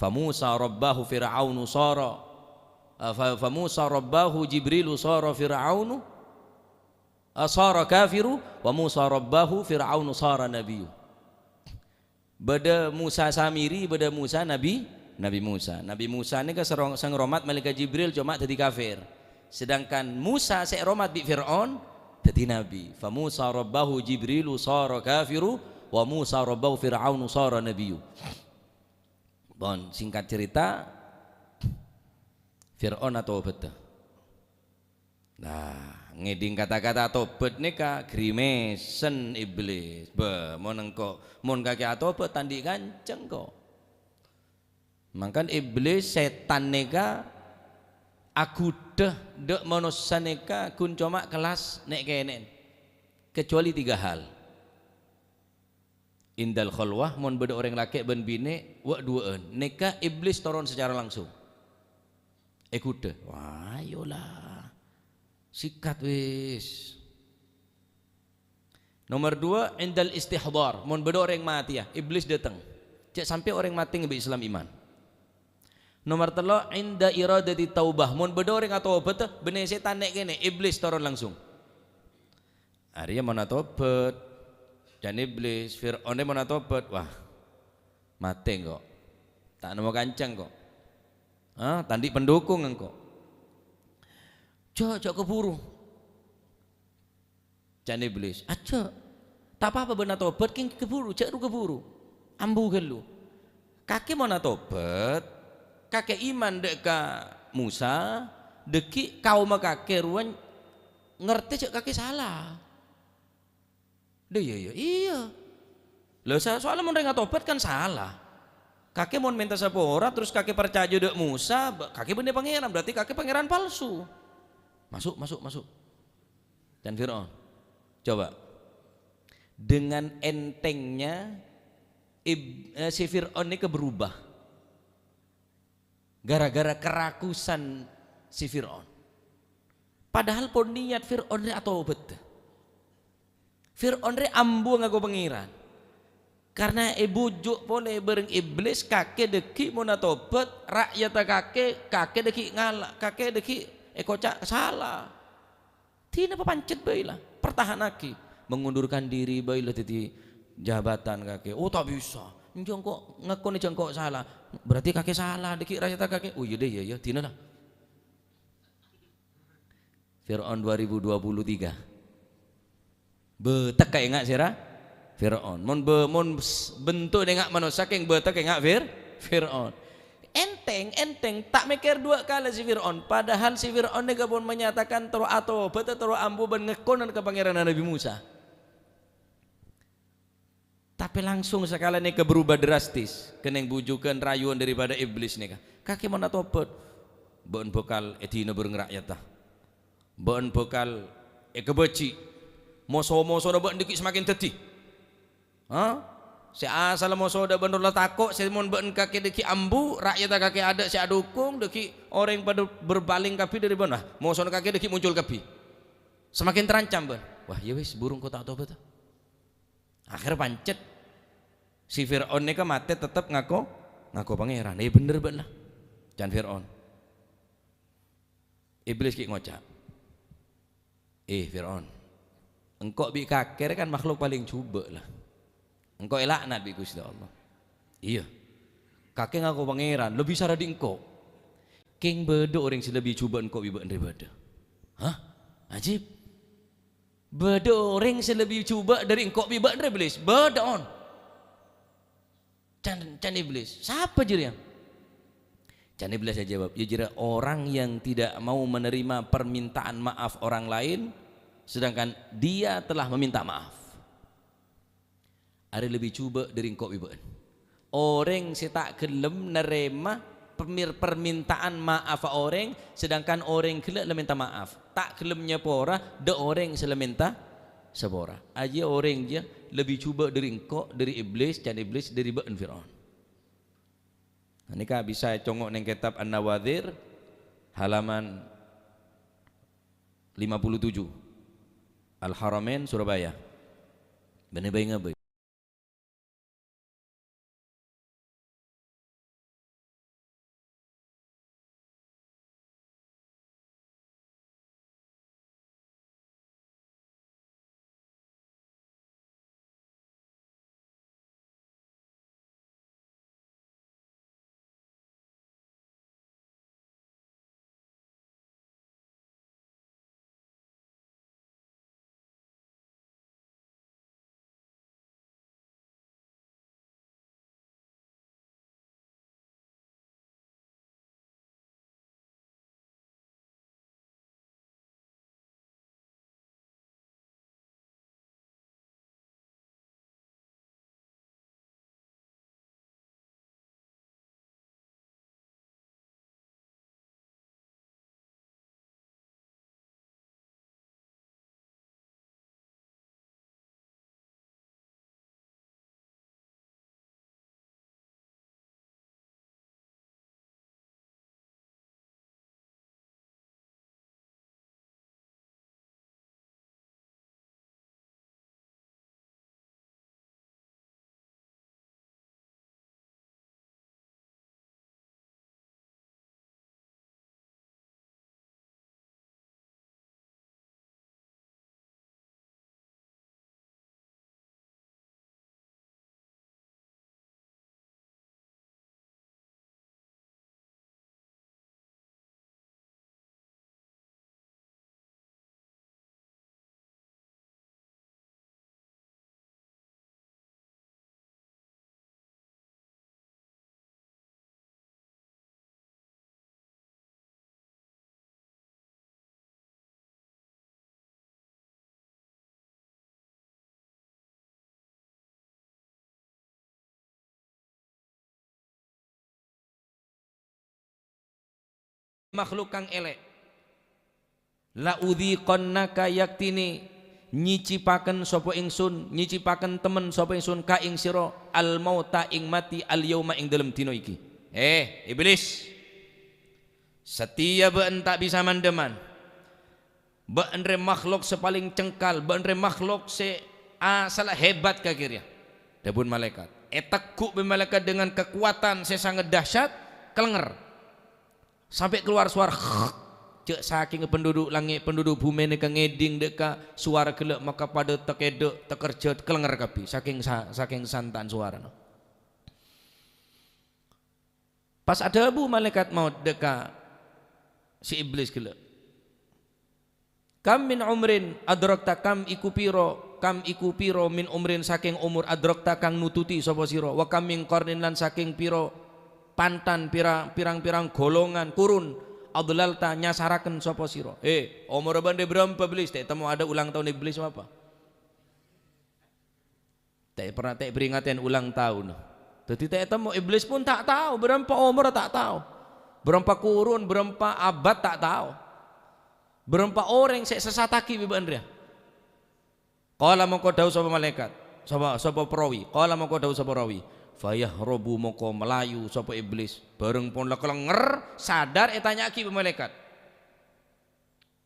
"Fa Musa rabbahu Fir'aunu sara, eh, fa, fa Musa rabbahu Jibrilu sara Fir'aunu, eh, sara kafiru, wa Musa rabbahu Fir'aunu sara nabiyyu." Bâdâ Musa Samiri, bâdâ Musa Nabi, Nabi Musa. Nabi Musa nèka sè ro-, sè ngaromat Malaèkat Jibril coma dhâddhi kafir. Sedangkan Musa sè èromat bi' Fir'aun dhâddhi nabi. "Fa Musa rabbahu Jibrilu sara kafiru, wa Musa rabbahu Fir'aunu sara nabiyyu." Pon, singkat cerita, Fir'aun atobhât. Nah, ngèdhing kata-kata tobhât nèka, grimèsen Iblis. Bâh, mon engko', mon kakè atobhât, ta' andi' kanca engko'. Mangkana Iblis, sètan nèka aghudhâ dâ' manossa nèka ghun coma kellas nè'-kènè'en. Kecuali tiga hal. Indal khalwah, mon bâdâ orèng lakè' bân binè' wâ'-duwâ'ân, nèka Iblis toron sacara langsung. Èghudhâ. Wah, ayolah. Sikat wis. Nomer dua, indal istihdhar. Mon bâdâ orèng matèya, Iblis dâteng. Jhâ' sampè' orèng matè ngèbâ Islam iman. Nomer tello', inda iradati taubah. Mon bâdâ orèng atobhât, bânnè sètan nè'-kènè', Iblis toron langsung. Arèya mon atobhât, can Iblis, Fir'aun rè mon atobhât, wah, matè engko'. Ta' nemmo kanca engko'. Ah, ta' andi' pendukung engko'. Jhâ', jhâ' kabhuru. Can Iblis, "Ajjhâ'. Ta' pa-apa bâ'na tobhât, kèng kabhuru, jhâ' ru kabhuru. Ambu ghâllu." Kakè mon atobhât, kakè iman dâ' ka Mosa, dâgghi' kaomma kakè rowa ngartè jhâ' kakè sala. Dâ' iyâ, iyâ, iyâ. Lha, sa-, soalnya mon rèng atobhât kan sala. Kakè mon mènta sapora, terus kakè parcajâ dâ' Mosa, ba-, kakè bânnè pangèran, berarti kakè pangèran palsu. Masuk, masuk, masuk. Can Fir'aun. Coba. Dengan entengnya, ib-, eh, si Fir'aun nèka berubah. Gara-gara kerakusan si Fir'aun. Padahal pon niat Fir'aun rè atobhât. Fir'aun rè ambu ngako pangèran. Karna èbhuju' polè bhâreng Iblis, kakè dâgghi' mon atobhât, ra'yatta kakè, kakè dâgghi' ngala', kakè dâgghi' èkoca' sala. Dinah papancet bhâi la, pertahanaghi. Mengundurkan diri bhâi la dhâddhi jabatan kakè. Oh, ta' bisa. Jhâ' engko' ngakonè jhâ' engko' sala. Berarti kakè sala, dâgghi' ra'yatta kakè. Oh, iyâ dâ, iyâ, iyâ, dinah la. Fir'aun dua ribu dua puluh tiga. Bâtek ka enga' sèra Fir'aun. Mon bâ-, mon s-, bentuk enga' manossa kèng bâtek enga' Fir-, Fir'aun. Enteng, enteng, ta' mèkkèr duwâ' kalè si Fir'aun. Padahal si Fir'aun nèka pon menyatakan terro atobhât, terro ambu bân ngakonan ka Pangèranna Nabbhi Mosa. Tapè langsung sakalè nèka berubah drastis, kennèng bhujughân rayuwân daripada Iblis nèka. Kakè mon atobhât, bâ'na bhâkal èdina bhâreng ra'yatta. Bâ'na bhâkal èkabâji'. Moso-mosona bâ'na dâgghi' samakèn dhâddhi. Ha? Sè asalla moso dâ' bân rowa tako', sè mon bâ'na kakè dâgghi' ambu, ra'yatta kakè adâ' sè adhukung, dâgghi' orèng padâ berpaling kabbhi dâri bâ'na. Mosona kakè dâgghi' moncol kabbhi. Samakèn terancam bâ'na. Wah, iyâ wis, buru engko' ta' atobhât. Akhèr pancet. Si Fir'aun nèka matè tettep ngako, ngako pangèran. "Iyâ bhender bâ'na," can Fir'aun. Iblis ghi' ngoca', "Eh, Fir'aun, engko' bi' kakè rè kan makhluk palèng jhubâ' la. Engko' èlaknat bi' Ghustè Allah. Iyâ, kakè ngako pangèran, lebbi sara dâri engko'. Kèng bâdâ orèng sè lebbi jhubâ' engko' bi' bâ'na rè bâdâ." "Hah? Ajib?" "Bâdâ orèng sè lebbi jhubâ' dâri engko' bi' bâ'na rè, Iblis?" "Bâdâ, On." Can, can Iblis, "Sapa jârèya?" Can Iblis ajâwâb, "Iyâ jârèya orang yang tidak mau menerima permintaan maaf orang lain, sedangkan dia telah meminta maaf." Arèya lebbi jhubâ' dâri engko' bi' bâ'na. Orèng sè ta' ghellem narèma pemir-, permintaan maaf orèng, sedangkan orèng ghellâ' la mènta maaf. Ta' ghellem nyapora dâ' orèng sè la mènta sapora. Arèya orèng jâ lebbi jhubâ' dâri engko', dâri Iblis, can Iblis, dâri bâ'na Fir'aun. Nah, nèka bisa ècongo' neng kètab An-Nawadhir, halaman lima puluh tujuh. Al-Haramain, Surabaya. Bânnè bhâi ngabâi. makhluk kang èlè'. "La udziqannaka, yaktine nyicipaken sapa ingsun, nyicipaken temmen sapa ingsun ka ing sira, al-mauta, ing mati, al-yauma, ing dalem dina iki." Eh, Iblis, satèya bâ'na ta' bisa mandhâman. Bâ'na rè makhluk sè palèng cengkal, bâ'na rè makhluk sè asalla hebat kakè rèya. Dhâbuna malaèkat. Ètegghu' bi' malaèkat dengan kekuatan sè sanget dahsyat, kalènger. Sampè' kalowar sowara, jhâ' sakènga penduduk langngè', penduduk bhumè nèka ngèdhing dâ' ka sowara ghellâ' maka padâ takedhâ', takerjhât, kalènger kabbhi, sakèng sa-, sakèng santa'na sowarana. Pas adhâbu malaèkat maot dâ' ka si Iblis ghellâ', "Kam min umrin adrakta, kam iku pira, kam iku pira min umrin sakèng omor adrakta kang nututi sapa sira, wa kam min qarnin lan sakèng pira pantan pira-, pirang-pirang golongan kurun adlalta nyasaraken sapa sira." Eh, omorra bâ'na rè bârâmpa, Iblis? Ta' ètemmo adâ' ulang taon Iblis apa? Ta' pernah, ta' èpèringatè ulang taon. Dhâddhi ta' ètemmo, Iblis pon ta' tao, bârâmpa omorra ta' tao. Bârâmpa kurun, bârâmpa abad ta' tao. Bârâmpa orèng sè èsesattaghi bi' bâ'na rèya. Qala mongko dhâbu sapa malaèkat, sapa, sapa perawi. Qala mongko dhâbu sapa rawi, "Fayahrabu," mongko malayu sapa Iblis. Bâreng pon la kalènger, sadar ètanya'aghi bi' malaèkat.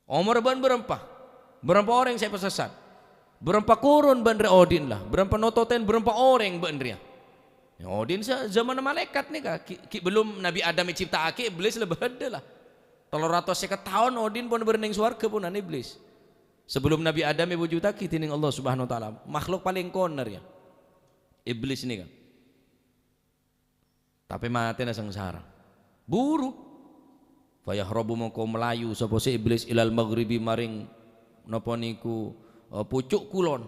Omorra bâ'na bârâmpa? Bârâmpa orèng sè èpasessat? Bârâmpa kurun bâ'na rè odi'na la? Bârâmpa nototèn bârâmpa orèng bâ'na rèya? Ya, odi'na sa-, zamanna malaèkat nèka, ghi', ghi' bellum Nabbhi Adam ècipta'aghi, Iblis la bâdâ la. Tello ratos sèket taon odi'na pon bâdâ neng sowarghâ ponan Iblis. Sabellum Nabbhi Adam èwujudaghi dèneng Allah Subhanahu wa Ta'ala, makhluk palèng kona rèya. Iblis nèka. Tapè matèna sangsara. Buru. Fayahrabu mongko malayu sapa si Iblis ilal maghribi maring napa niku, eh, pucuk kulon.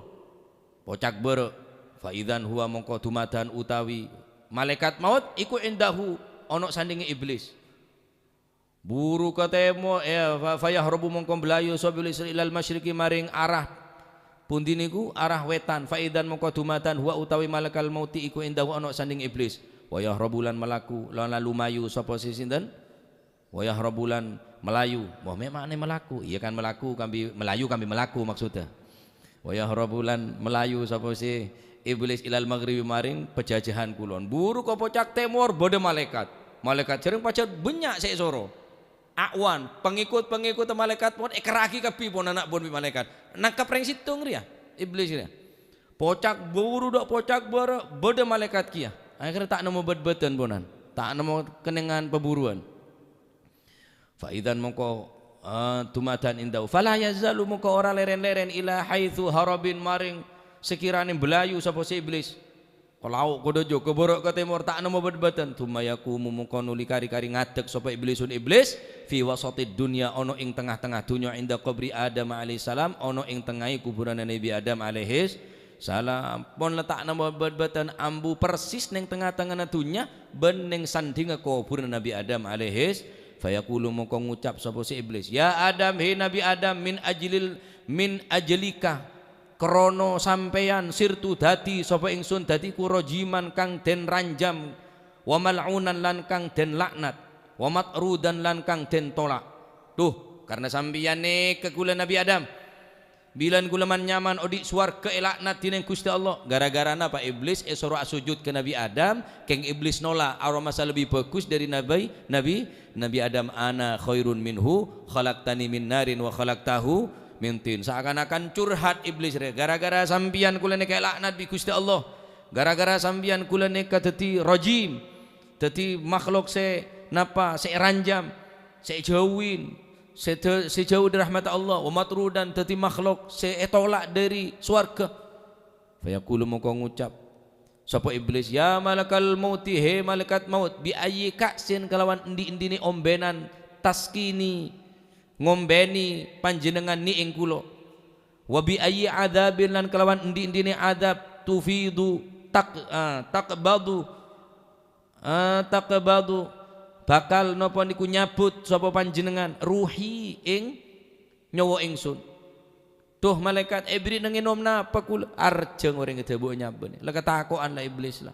Pocak bârâ'. Fa idzan huwa mongko dumadan utawi malaèkat maut iku indahu ana sandhingnga Iblis. Buru ka tèmor, eh, fa, fayahrabu mongko malayu sapa Iblis ilal masyriqi maring arah pundi niku? Arah wètan. Fa idzan mongko dumadan huwa utawi malakal mauti iku indahu ana sandhing Iblis. Wa yahrabu lan malaku, lan lumayu sapa si sinten? Wa yahrabu lan malayu. Wah, mè' ma'na malaku. Iyâ kan malaku kambi, malayu kambi malaku maksudnya. Wa yahrabu lan malayu sapa si Iblis ilal maghribi maring pajhâjhâhân kulon. Buru ka pocak tèmor bâdâ malaèkat. Malaèkat jhâreng pajhât bânnya' sè èsoro. A'wan, pangèkot-pangèkotta malaèkat pon èkerraghi kabbhi pon ana' pon bi' malaèkat. Nangkep rèng sèttong rèya, Iblis rèya. Pocak buru dâ' pocak bârâ' bâdâ malaèkat kèya. Akhèrra ta' nemmo bât-bâtân ponan. Ta' nemmo kennengngan paburuwân. Fa idzan mongko, eh, dumadan indahu. Fala yazalu mongko ora lèren-lèren ila haitsu harabin maring sakèrana balayu sapa si Iblis. Ka lao' ka dâjâ, ka bârâ' ka tèmor, ta' nemmo bât-bâtân. Tsumma yaqumu mongko nuli kari-kari ngadek sapa Iblisun Iblis fi wasatid dunya ana ing tengah-tengah dunya inda qabri Adam alaihissalam ana ing tengnga'è kuburanna Nabbhi Adam alaihis salam. Pon la ta' nemmo bât-bâtân ambu persis neng tengnga-tengngana dunnya bân neng sandhingnga koburanna Nabbhi Adam alaihis. Fayaqulu mongko ngucap sapa si Iblis, "Ya Adam, he Nabbhi Adam, min ajlil, min ajlika, krana sampèyan sirtu dâddi sapa ingsun dâddi ku rajiman kang den ranjam, wa mal'unan lan kang den laknat, wa matrudan lan kang den tolak." Duh, karna sampèyan nèka kaulâ Nabbhi Adam. Bilân kaulâ man-nyaman odi' sowarghâ èlaknat dhinèng Ghustè Allah. Gara-gara napa Iblis èsoro asojud ka Nabbhi Adam, kèng Iblis nolak, aromasa lebbi bhâghus dâri Nabbhi, Nabbhi, Nabbhi Adam, "Ana khairun minhu, khalaqtani min narin wa khalaqtahu min tin." Seakan-akan curhat Iblis rè, "Gara-gara sampèyan kaulâ nèka èlaknat bi' Ghustè Allah. Gara-gara sampèyan kaulâ nèka dâddi rajim, dâddi makhluk sè napa, sè èranjam, sè èjhâuwi, sè dâ-, sè jhâu dâri rahmatta Allah, wa matrudan dâddi makhluk sè ètolak dâri sowarghâ." Fayaqulu mongko ngucap sapa Iblis, "Ya malakal mauti, he malaèkat maut, bi ayyi ka'sin kalawan endi-endine ombènan tasqini ngombèni panjhennengngan ni'eng kaulâ? Wa bi ayyi adzabin lan kalawan endi-endine adzab tufidu tak-, ah, taqbadu, ah, taqbadu bakal napa niku nyabut sapa panjhennengngan ruhi ing nyawa ingsun?" "Duh malaèkat, èberri' nangènom napa kaulâ?" Arjhâng orèng èdhâbuwâ nyabâna. La katako'an la Iblis la.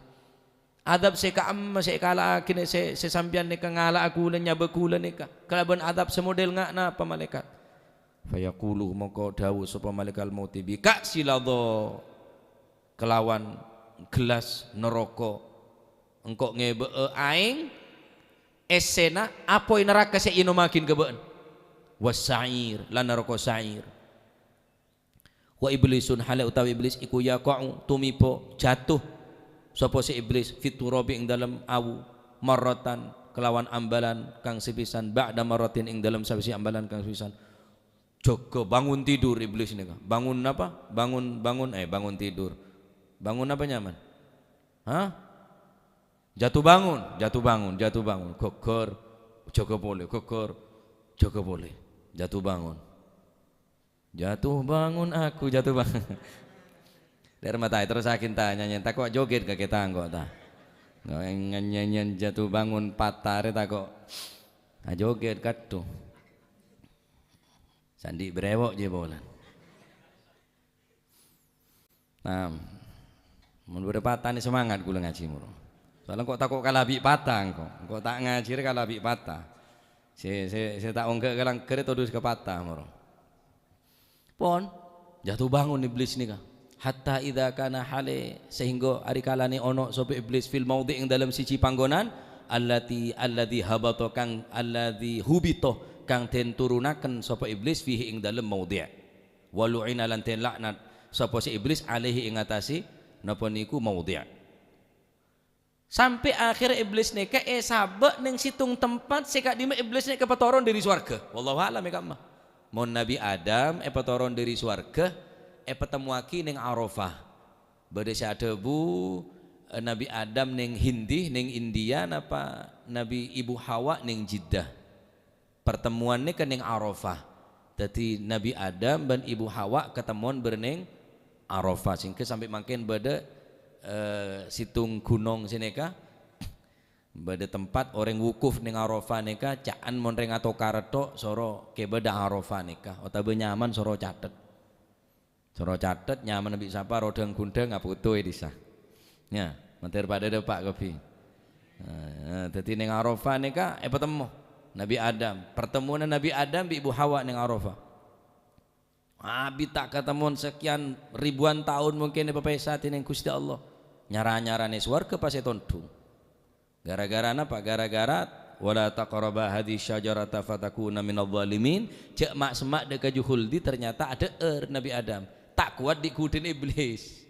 Adhâb sè ka'imma sè èkala'aghina sè, sè sampèyan nèka ngala'a ghulâ, nyabâ ghulâ nèka kalabân adhâb sè model nga-, napa, malaèkat? Fayaqulu, mongko dhâbu sapa malaèkat mauti, "Bi ka'si ladha," kalawan gelas naraka, engko' ngèbâ'â aèng, èssèna apoy naraka sè ènomaghin ka bâ'na. "Was sa'ir," lan naraka sa'ir. "Wa iblisun," hale utawi iblis iku, "yaqa'u," tumiba, jatuh, sapa sè iblis, "fit turabi," ing dalem awu, "marratan," kelawan ambalan kang sepisan, "ba'da marratin," ing dalem sawise ambalan kang sepisan. Jaga bangun tidur iblis nèka. Bangun apa? Bangun, bangun, eh, bangun tidur. Bangun apa nyaman? Hah? Jatuh bangun, jatuh bangun, jatuh bangun. Gogor, jaga pole, gogor, jaga pole. Jatuh bangun. Jatuh bangun aku, jatuh bangun. Dâri mata terus akhir ta nyanyi, tako' joget ka kita engko' ta. Nyanyian jatuh bangun patah re tako'. Ah, joget kadhu. Sandi' brewok je bolan. Nah, mun bâdâ patah ni semangat kula ngaji moro. Soalnya kok tako' kalabi patah engko'. Engko' ta' ngaji re kalabi patah. Se, se, se ta' ongga' ka langger todus ka patah moro. Pon, jatuh bangun iblis nèka. Hatta idza kana hale, sehingga ari kalane ono sapa iblis fil maudhi' ing dalem siji panggonan, allati, alladzi habata kang, alladzi hubita kang den turunaken sapa iblis fihi ing dalem maudhi'. Wa lu'ina lan den laknat sapa si iblis alaihi ing atase napa niku maudhi'. Sampe' akhir iblis nèka èsabâ' neng sèttong tempat sè ka'dimma iblis nèka èpatoron dâri sowarga. Wallahu a'lam è ka'emma. Mon Nabi Adam èpatoron dâri sowarga, èpatemmowaghi neng Arafah. Bâdâ sè adhâbu, eh, Nabi Adam neng Hindi, neng India, napa Nabi Ibu Hawa neng Jeddah. Pertemuan nèka neng Arafah. Dâddhi Nabi Adam bân Ibu Hawa katemmowan bâreng neng Arafah. Sehingga sampai mangkèn bâdâ, eh, sèttong ghunong sè nèka, bâdâ tempat orèng wukuf neng Arafah nèka, ca'an mon rèng atokar tok, soro kè bâdâ Arafah nèka, otabâ nyaman soro catet. Soro catet, nyaman bi' sapa, rodhâng-ghundhâng, apoto è dhisa. Ya, mater padâ dâpa' kabbhi. Nah, dâddhi neng Arafah nèka èpatemmo Nabi Adam. Pertemuanna Nabi Adam bi' Ibu Hawa neng Arafah. Abit ta' katemmowan sekian ribuan taon mungkin èpapèsa neng Gusti Allah. Nyara-nyarane sowarga pas ètondhung. Gara-gara napa? Gara-gara, "Wala taqraba hadhihi syajarata fatakuna minadh dhalimin." Jhâ' ma'-, semma' dâ' kaju khuldi, ternyata adhâ'âr Nabi Adam. Ta' kowat dhi-, ghudhina iblis.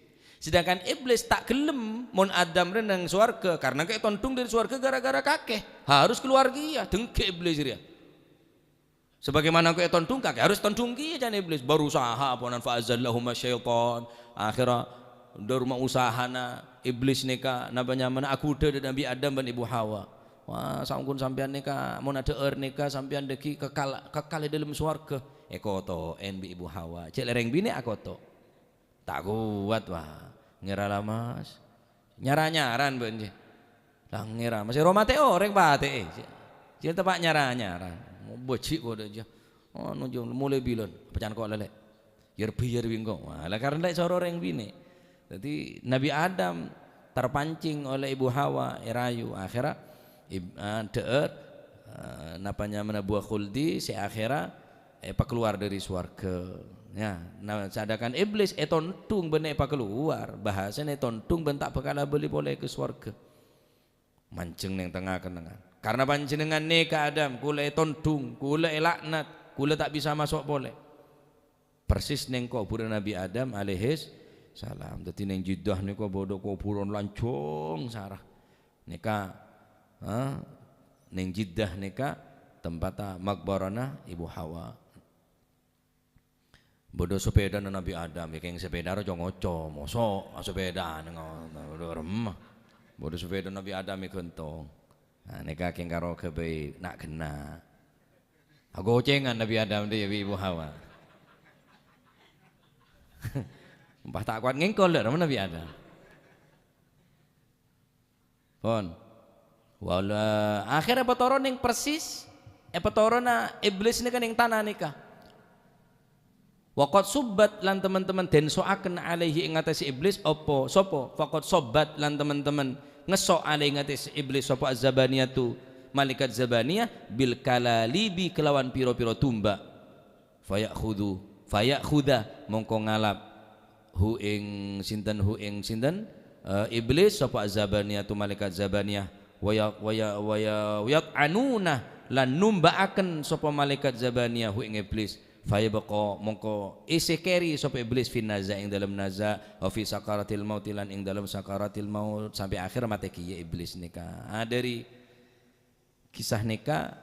Sedangkan iblis ta' ghellem mon Adam rè neng sowarga, karena kè ètondhung dâri sowarga gara-gara kakè. Harus keluar kèya, dengke iblis rèya. Sebagaimana engko' ètondhung kakè, harus tondhung kèya, can iblis. Berusaha aponan, fa azallahuma syaitan. Akhirnya, dâruma usahana iblis nèka, napa nyamana, aghudhâ dâ' Nabi Adam bân Ibu Hawa. Wah, saongghuna sampèyan nèka, mon adhâ'âr nèka, sampèyan dâggi' kekal, kekal è dâlem sowarga. Èkoto'en bi' Ibu Hawa. Cè' lèrèng binè' akoto'. Ta' kowat, wah. Ngèra lamas. Nyara-nyaran bân jiyâ. Lah ngèra, masè ro matè orèng patè'è. Jiyâ tepa' nyara-nyaran. Bâji' kodhu jiyâ. Anu jiyâ, molaè bilân. Apa can ko' lèlè'. Yâr biyâr bi' engko'. Wah, lah karena lè' soro orèng binè'. Dâddhi Nabi Adam terpancing oleh Ibu Hawa, èrayu. Akhirnya, ib-, ah, dâ'âr, ah, napa nyamana buah khuldi, sè akhirnya èpakalowar dâri sowarga. Ya, nah, sadangkan iblis ètondhung bân èpakalowar, bahasana ètondhung bân ta' bhâkal abâli polè ka sowarga. Manjheng neng tengnga kennengngan. Karena panjhennengngan nèka Adam, kaulâ ètondhung, kaulâ èlaknat, kaulâ ta' bisa maso' polè. Persis neng kobhurânna Nabi Adam alaihis salam. Dâddhi neng Jeddah nèka bâdâ kobhurân lanjhâng sara. Nèka, ha, neng Jeddah nèka tempatta makbarana Ibu Hawa. Bâdâ sepèdana Nabi Adam, ya kèng sepèda ro co-ngoco, moso' sepèdana ngo-, bâdâ remma. Bâdâ sepèda Nabi Adam èghântong. Nah, nèka kèng karo ghâbây na'-ghenna'. Agocèngan Nabi Adam dâ' bi' Ibu Hawa. Pas ta' kowat ngèngkol dâ' remma Nabi Adam. Pon. Wala, akhirnya èpatoron neng persis, èpatoronna iblis nèka neng tana nèka. Wa qad subbat lan temen-temen den so'aken alaihi ing atase Iblis apa, sapa? Faqad sobbat lan temen-temen ngesso' alaihi ing atase Iblis sapa az-zabaniyatu, malaikat Zabaniyah, bil kalalibi kelawan pira-pira tumbak. Faya'khudhu, faya'khudha, mongko ngalap. Hu ing sinten, hu ing sinten? Eh, Iblis, sapa az-zabaniyatu malaikat Zabaniyah. Waya-, waya-, waya-, yat'anuna, lan numba'aken sapa malaikat Zabaniyah hu ing Iblis. Fayabqa, mongko esekeri sapa Iblis fin naza, ing dalem naza, wa fi sakaratil mauti, lan ing dalem sakaratil maut, sampai akhir mate kiyè Iblis nèka. Ah, dhâri kisah nèka,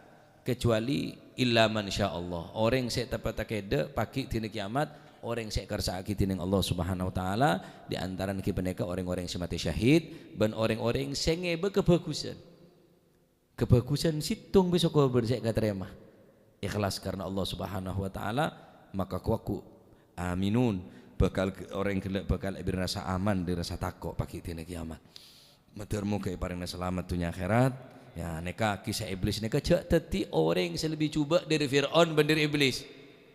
kecuali illa man sya Allah. Orèng sè teppetta kèdhâ' pagi' dina kiamat, orèng sè èkarsa'aghi dening Allah Subhanahu wa Ta'ala, di antarana ghi' panèka orèng-orèng sè mate syahid, bân orèng-orèng sè ngèbâ kabhâghusân. Kabhâghusân sèttong bi' sokobâr sè èkatarèma. Ikhlas karna Allah Subhanahu wa Ta'ala, maka kowaku, aminun, bakal, orèng ghellâ' bakal èberri' rasa aman dhâri rasa tako' pagi' dina kiamat. Mator moghâ èparèngana salamet dhunnya akhèrat. Ya, nèka kisah Iblis nèka jhâ' dhâddhi orèng sè lebbi jhubâ' dhâri Fir'aun bân dhâri Iblis.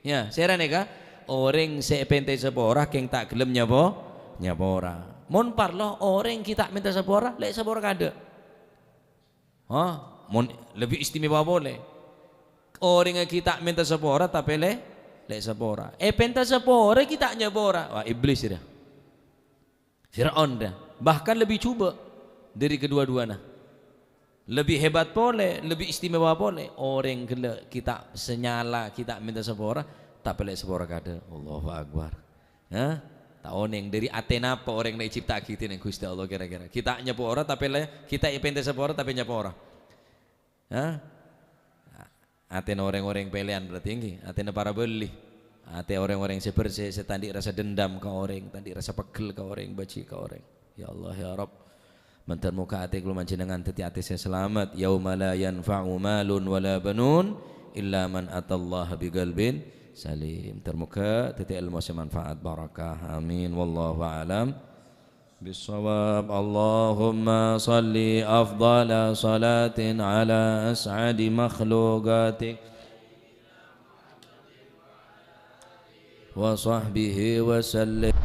Ya, sèra nèka orèng sè èpèntè sapora kèng ta' ghellem nyapo-, nyapora. Mon parlo orèng ghi' ta' mènta sapora, lè' sapora kaadâ'. Hah? Mon lebbi istimewa polè. Orèng ghi' ta' mènta sapora, tapè lè-, lè' sapora. Èpènta sapora ghi' ta' nyapora. Wah, Iblis rèya. Fir'aun rèya. Bahkan lebbi jhubâ' dhâri kadhuwâ-dhuwâna. Lebbi hebat polè, lebbi istimewa polè. Orèng ghellâ' ghi' ta' sè nyala, ghi' ta' mènta sapora, tapè lè' sapora kaadâ'. Allahu Akbar. Hah? Ta' onèng dhâri atè napa orèng la ècipta'aghi dening Ghustè Allah kèra-kèra. Ghi' ta' nyapora tapè lè-, ghi' ta' èpènta sapora tapè nyapora. Hah? Atèna orèng-orèng pèlèyan berarti, ènggi. Atèna para bâli. Atè orèng-orèng sè bersè, sè ta' andi' rasa dendam ka orèng, ta' andi' rasa pegghel ka orèng, bâji' ka orèng. Ya Allah, ya Rabb. Mator moghâ atè kaulâ panjhennengan dhâddhi atè sè salamet. Yauma la yanfa'u malun wala banun illa man atallaha biqalbin salim. Mator moghâ dhâddhi èlmo sè manfaat, barakah. Amin. Wallahu a'lam bissawab. Allahumma shalli afdhala shalatin ala as'adi makhluqatik wa sahbihi wa sallim.